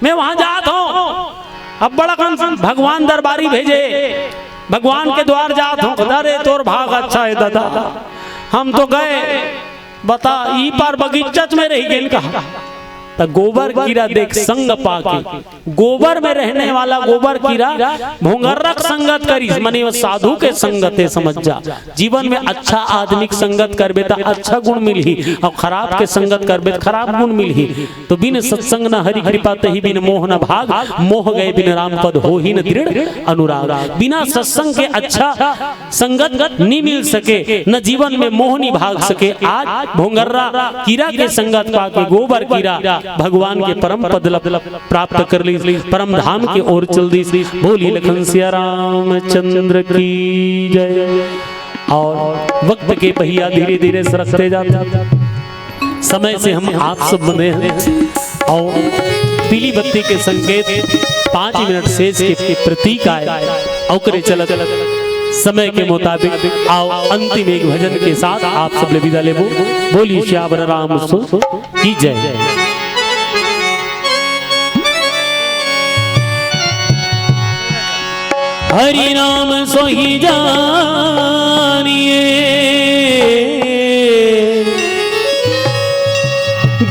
मैं वहां जात हों। अब बड़ा कन भगवान दरबारी भेजे, भगवान के द्वार जात हों, "अरे, तोर भाग अच्छा हे दादा, हम तो गए, बता, ई पार बगीचच में रहि गेन कहा।" त गोबर कीरा देख संग पाके, गोबर में रहने वाला गोबर कीरा भोंगर्रा के संगत करिस, मने वो साधु के संगत हे, समझ जा। जीवन में अच्छा आदमी के संगत करबे त अच्छा गुण मिलही, अउ खराब के संगत करबे त खराब गुण मिलही। तो बिन सत्संग न हरि कृपा तही, बिन मोह न भाग, मोह गए बिन राम पद होही न दृढ़ अनुराग। बिना सत्संग के अच्छा संगत नी मिल सके, न जीवन में मोह नी भाग सके। आज भोंगर्रा कीरा के संगत पाके गोबर कीरा भगवान के परम पद ल प्राप्त कर लीस, परम धाम के ओर चल दीस। बोली लखन सिया रामचंद्र की जय। अउ वक्त के पहिया धीरे धीरे सरकते जात हे। समय से हम आप सब बंधे हन अउ पीली बत्ती के संकेत पाँच मिनट शेष के प्रतीक आय, ओकरे चलत समय के मुताबिक अउ अंतिम एक भजन के साथ आप सब ले विदा लेबो। बोली सियावर रामचंद्र की जय। हरि नाम सोई जानिए,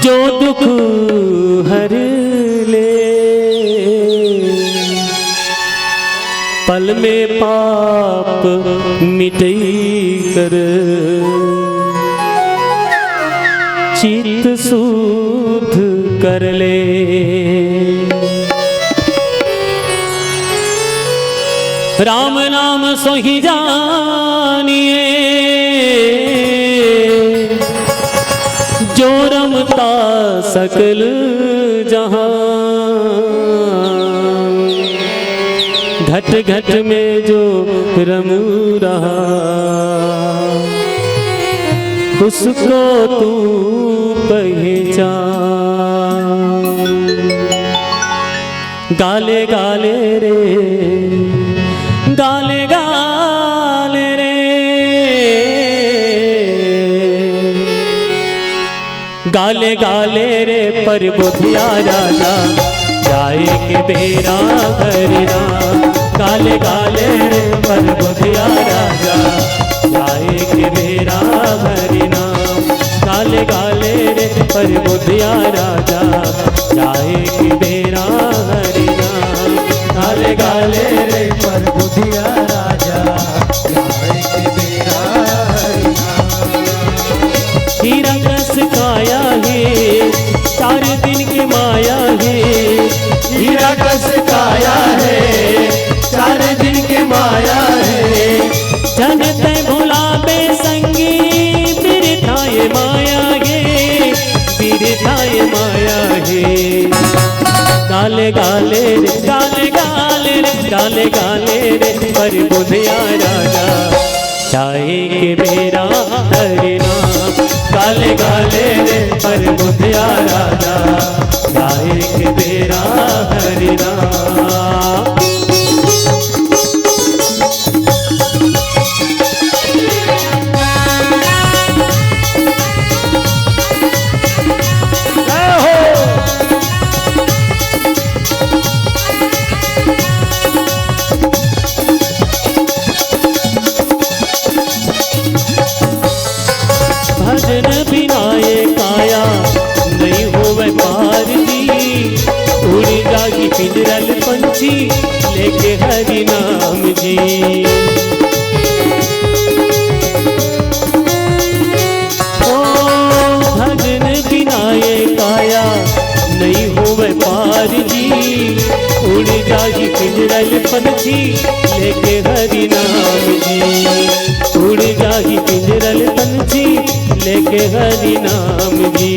जो दुख हर ले। पल में पाप मिटई कर, चित्त शुद्ध कर ले। राम नाम सोई जानिए, जो रमता सकल जहां। घट घट में जो रम रहा, उसको तू पहचान। गाले गाले रे, गाले गाले रे, गाले गाले रे परबुधिया राजा, जाए के बेरा हरि नाम। गाले गाले रे परबुधिया राजा, जाए के बेरा हरि नाम। गाले गाले रे परबुधिया राजा, जाए के बेरा हरि नाम। गाले गाले रे परबुधिया राजा, जाए के बेरा हरि नाम। हीरा कस काया हे, चार दिन के माया हे। हीरा कस काया हे, चार दिन के माया हे। जन तै भुलाबे संगी, बिरथा ये माया हे, बिरथा ये माया हे। गाले गाले रे, गाले गाले रे, गाले गाले रे परबुधिया राजा, जाए के बेरा हरि नाम। गाले गाले रे परबुधिया राजा, जाए के बेरा हरि नाम। भजन बिना ये काया नहीं होवे पार जी, उड़ जाही पिंजरल पंछी लेके हरि नाम जी। ओ भजन बिना ये काया नहीं होवे पार जी, उड़ जाही पिंजरल पंछी लेके हरि नाम जी। उड़ जाही पिंजरल पंछी लेके हरि नाम जी।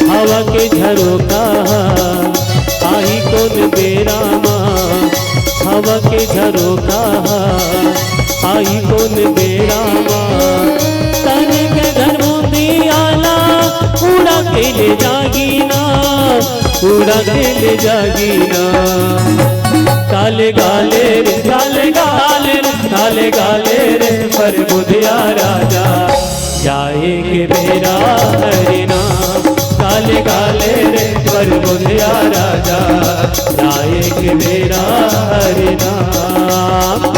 हवा के झरोका आही कोन बेरा मा, हवा के झरोका आही कोन बेरा मा। तन के घर मुंदियाला उड़ा के ले जाही ना, उड़ा के ले जाही ना। गाले गाले रे, गाले गाले रे, गाले गाले रे परबुधिया राजा, जाए के बेरा हरि नाम। गाले गाले रे परबुधिया राजा, जाए के बेरा हरि नाम।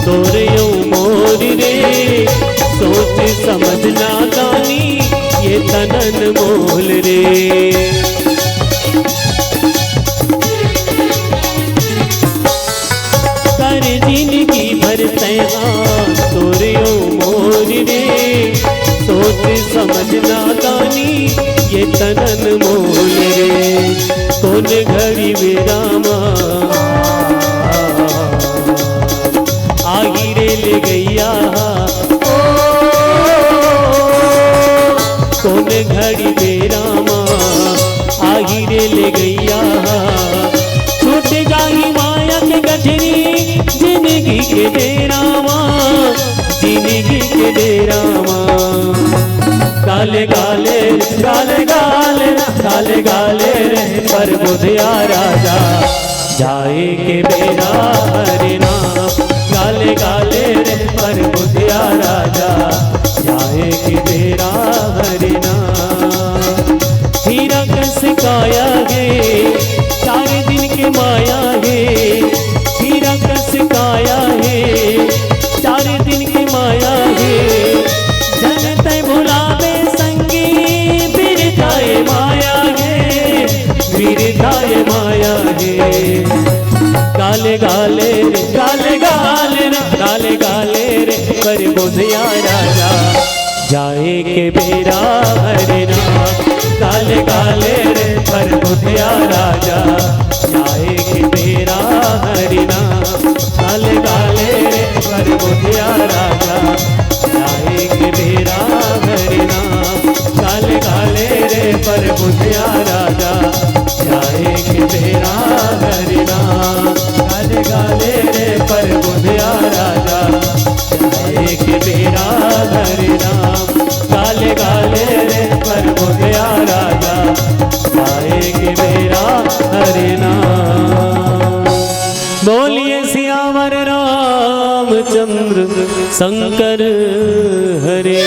तोर अउ मोर रे, सोच समझ नादानी, ये तन अनमोल रे। कर जिनगी भर तैं हा, तोर अउ मोर रे, सोच समझ नादानी, ये तन अनमोल रे। कोन घड़ी में रामा, आही रे ले गइया, ओ, कोन घड़ी में रामा, आही रे ले गइया। छूट जाही माया के गठरी, जिनगी के डेरा मा, जिनगी के डेरा मा। गाले गाले, गाले गाले, गाले गाले रे परबुधिया राजा, जाए के बेरा हरे नाम। गाले गाले रे परबुधिया राजा, जाए के बेरा हरे नाम। हीरा कस काया हे, चार दिन के माया हे। हीरा कस काया हे, चार दिन के माया हे। जन तै भुलावे संगी, बिरथा ए माया हे, बिरथा ए माया हे। गाले गाले रे, गाले गाले रे, गाले गाले रे परबुधिया राजा, जाए के बेरा हरे नाम। गाले गाले रे परबुधिया राजा, जाए के बेरा हरे नाम। गाले गाले रे परबुधिया राजा, जाए के बेरा हरे नाम। गाले गाले रे परबुधिया राजा, जाए के बेरा हरे नाम। गाले गाले रे परबुधिया राजा, जाए के बेरा हरे नाम। गाले गाले रे परबुधिया राजा, जाए के बेरा हरे नाम। बोलिए सियावर रामचंद्र शंकर हरे।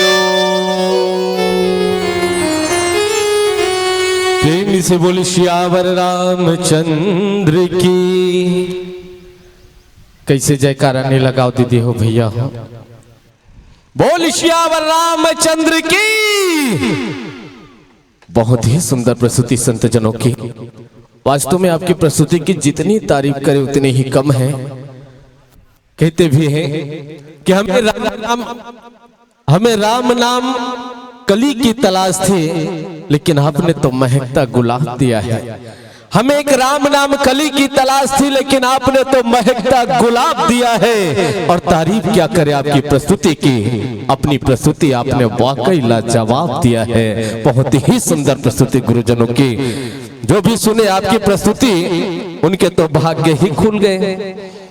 प्रेम से बोल सियावर रामचंद्र की। कैसे जयकारा नहीं लगाओ दीदी हो भैया हो। बोल सियावर रामचंद्र की। बहुत ही सुंदर प्रस्तुति संत जनों की। वास्तव में आपकी प्रस्तुति की जितनी तारीफ करें उतनी ही कम है। कहते भी हैं कि हमें राम नाम, हमें राम नाम कली की तलाश थी, लेकिन आपने तो महकता गुलाब दिया है। हमें एक राम नाम कली की तलाश थी, लेकिन आपने तो महकता गुलाब दिया है। और तारीफ क्या करे आपकी प्रस्तुति की, अपनी प्रस्तुति आपने वाकई लाजवाब दिया है। बहुत ही सुंदर प्रस्तुति गुरुजनों की। जो भी सुने आपकी प्रस्तुति, उनके तो भाग्य ही खुल गए।